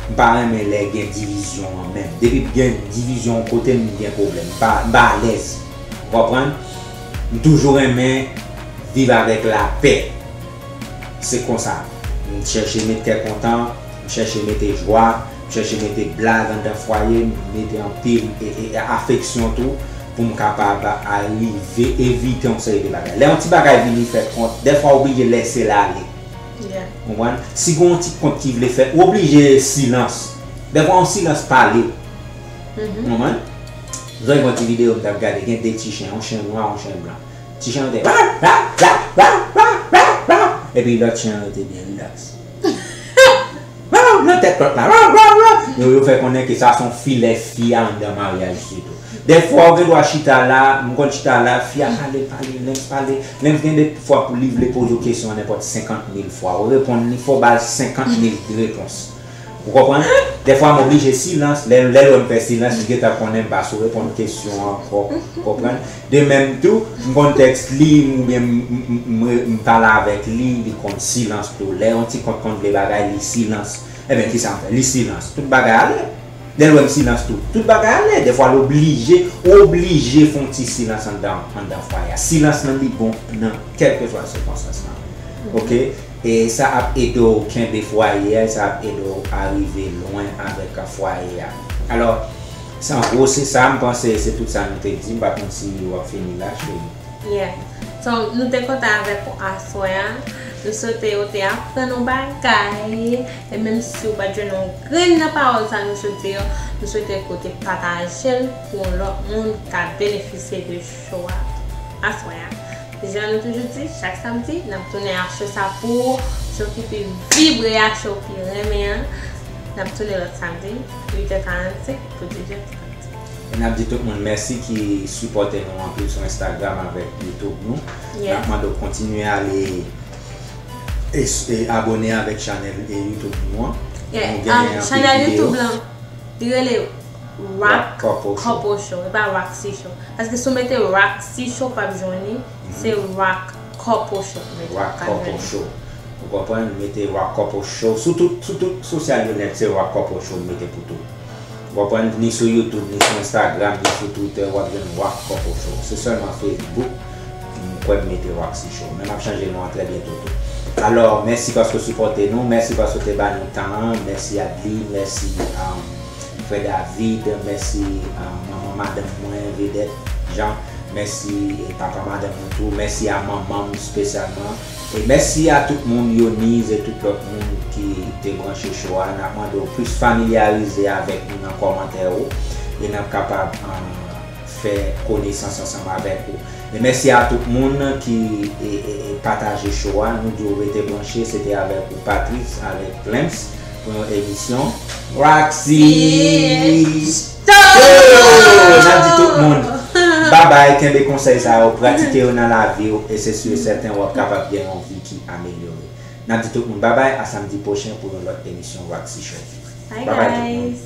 m pa renmen lè gen divizyon an menm. Depi gen divizyon yon kote m gen pwoblèm, m pa, m pa alèz. Ou konprann? M toujou renmen viv avèk lapè. Se konsa. M chèche met kè kontan, m chèche mete jwa, m chèche mete blag anndan fwaye m, mete anpil e, e, e afeksyon tou, pou m kapab arive evite yon seri de bagay. Lè yon ti bagay vini fè kont, dèfwa w oblije lèse l ale. Konprann? Si gen yon ti kont ki vle fè, ou oblije silans. Dèfwa yon silans pale. Konprann? Zòy yon ti videyo m t ap gade, gen de ti chen, yon chen nwa, yon chen blan. Ti chen yo te rav, rav, rav, rav, rav, rav, rav. Epi lòt chen yo te byen rilaks. Rav, nan tèt lòt la, rav, rav, rav. Yo, yo fè konnen ke sa se yon filè fi a anndan maryaj sitou. Dèfwa ou gen dwa chita la, m konn chita la, fi a pale, pale, Lens pale. Lens gen de fwa pou li vle poze w kesyon nenpòt senkant mil fwa. Ou reponn li, fò w ba l senkant mil repons. Ou konprann? Dèfwa m oblije silans. Lè, lè l wè m fè silans, li gentan konnen m pa sou reponn kesyon ankò. Ou konprann? De menm tou, m konn tèks li, oubyen m, m, m, m, m pale avèk li, li konn silans tou. Lè yon ti kont konn vle bagay, li silans. Ebyen, kisa m fè? Li silans. Tout bagay ale. Lè l wè m silans tou, tout bagay ale. Dèfwa l oblije, ou oblije fè yon ti silans anndan, anndan fwaye a. Silans lan li bon nan kèlkeswa sikonstans lan. Oke? E sa ap ede w kenbe fwaye a, e sa ap ede w arive lwen avèk fwaye a. Alò, se, an gwo, se sa, m panse se tout sa nou te di. M pa konn si w ap fini la, cheri. Yeah. So, nou te kontan avèk ou aswè a. Nou swete ou te aprann yon bagay. E menm si ou pa t jwenn yon grenn nan pawòl sa nou sot di yo, nou swete ke ou te pataje l pou yon lòt moun ka benefisye de show a aswè a. Jan nou toujou di, chak samdi, n ap tounen ak show sa pou ou. Show ki pi vibre a, show ki renmen an. N ap tounen lòt samdi, uit è karannsenk pou dizuit è trant. E n ap di tout moun mèsi ki sipòte nou anpil sou Instagram avèk YouTube nou. N ap mande w kontinye ale e, e abòne avèk chanèl e YouTube nou an. Yeah, nou gen um, anpil chanèl videyo. YouTube lan, li rele Rock Rock Couple Show. Couple Show, e pa Roxy Show. Paske si w mete Roxy Show, w p ap jwenn li. Se Rock Couple Show. Mete Rock Couple Show. Ou konprann? Mete Rock Couple Show. Sou tout, sou tout sosyal yo nèt, se Rock Couple Show m mete pou tout. Ou konprann? Ni sou YouTube, ni sou Instagram, ni sou Twitter, w ap jwenn Rock Couple Show. Se sèlman Facebook, m kwè m mete Roxy Show. Men m ap chanje non an trè byento tou. Alò, mèsi paske w sipòte nou, mèsi paske w te ba nou tan an, mèsi Adli, mèsi, um, Frè David, mèsi, a manman madanm mwen, Vedèt Jean, mèsi, e papa madanm mwen tou, mèsi a manman m espesyalman, e mèsi a tout moun, Yoniz e tout lòt moun ki te branche show a. N ap mande w plis familyarize avèk nou nan kòmantè yo, e n ap kapab, a, fè konesans ansanm avèk ou. E mèsi a tout moun ki, e, e, e pataje show a. Nou di w rete branche, se te avèk ou Patrice, avèk Clems, pou yon emisyon Roxy Show! N ap di tout moun, babay, kenbe konsèy sa yo, pratike yo nan lavi w, e se si e sèten w ap kapab gen yon vi ki amelyore. N ap di tout moun babay, a samdi pwochen pou yon lòt emisyon Roxy Show. Bye, babay tout moun. Guys.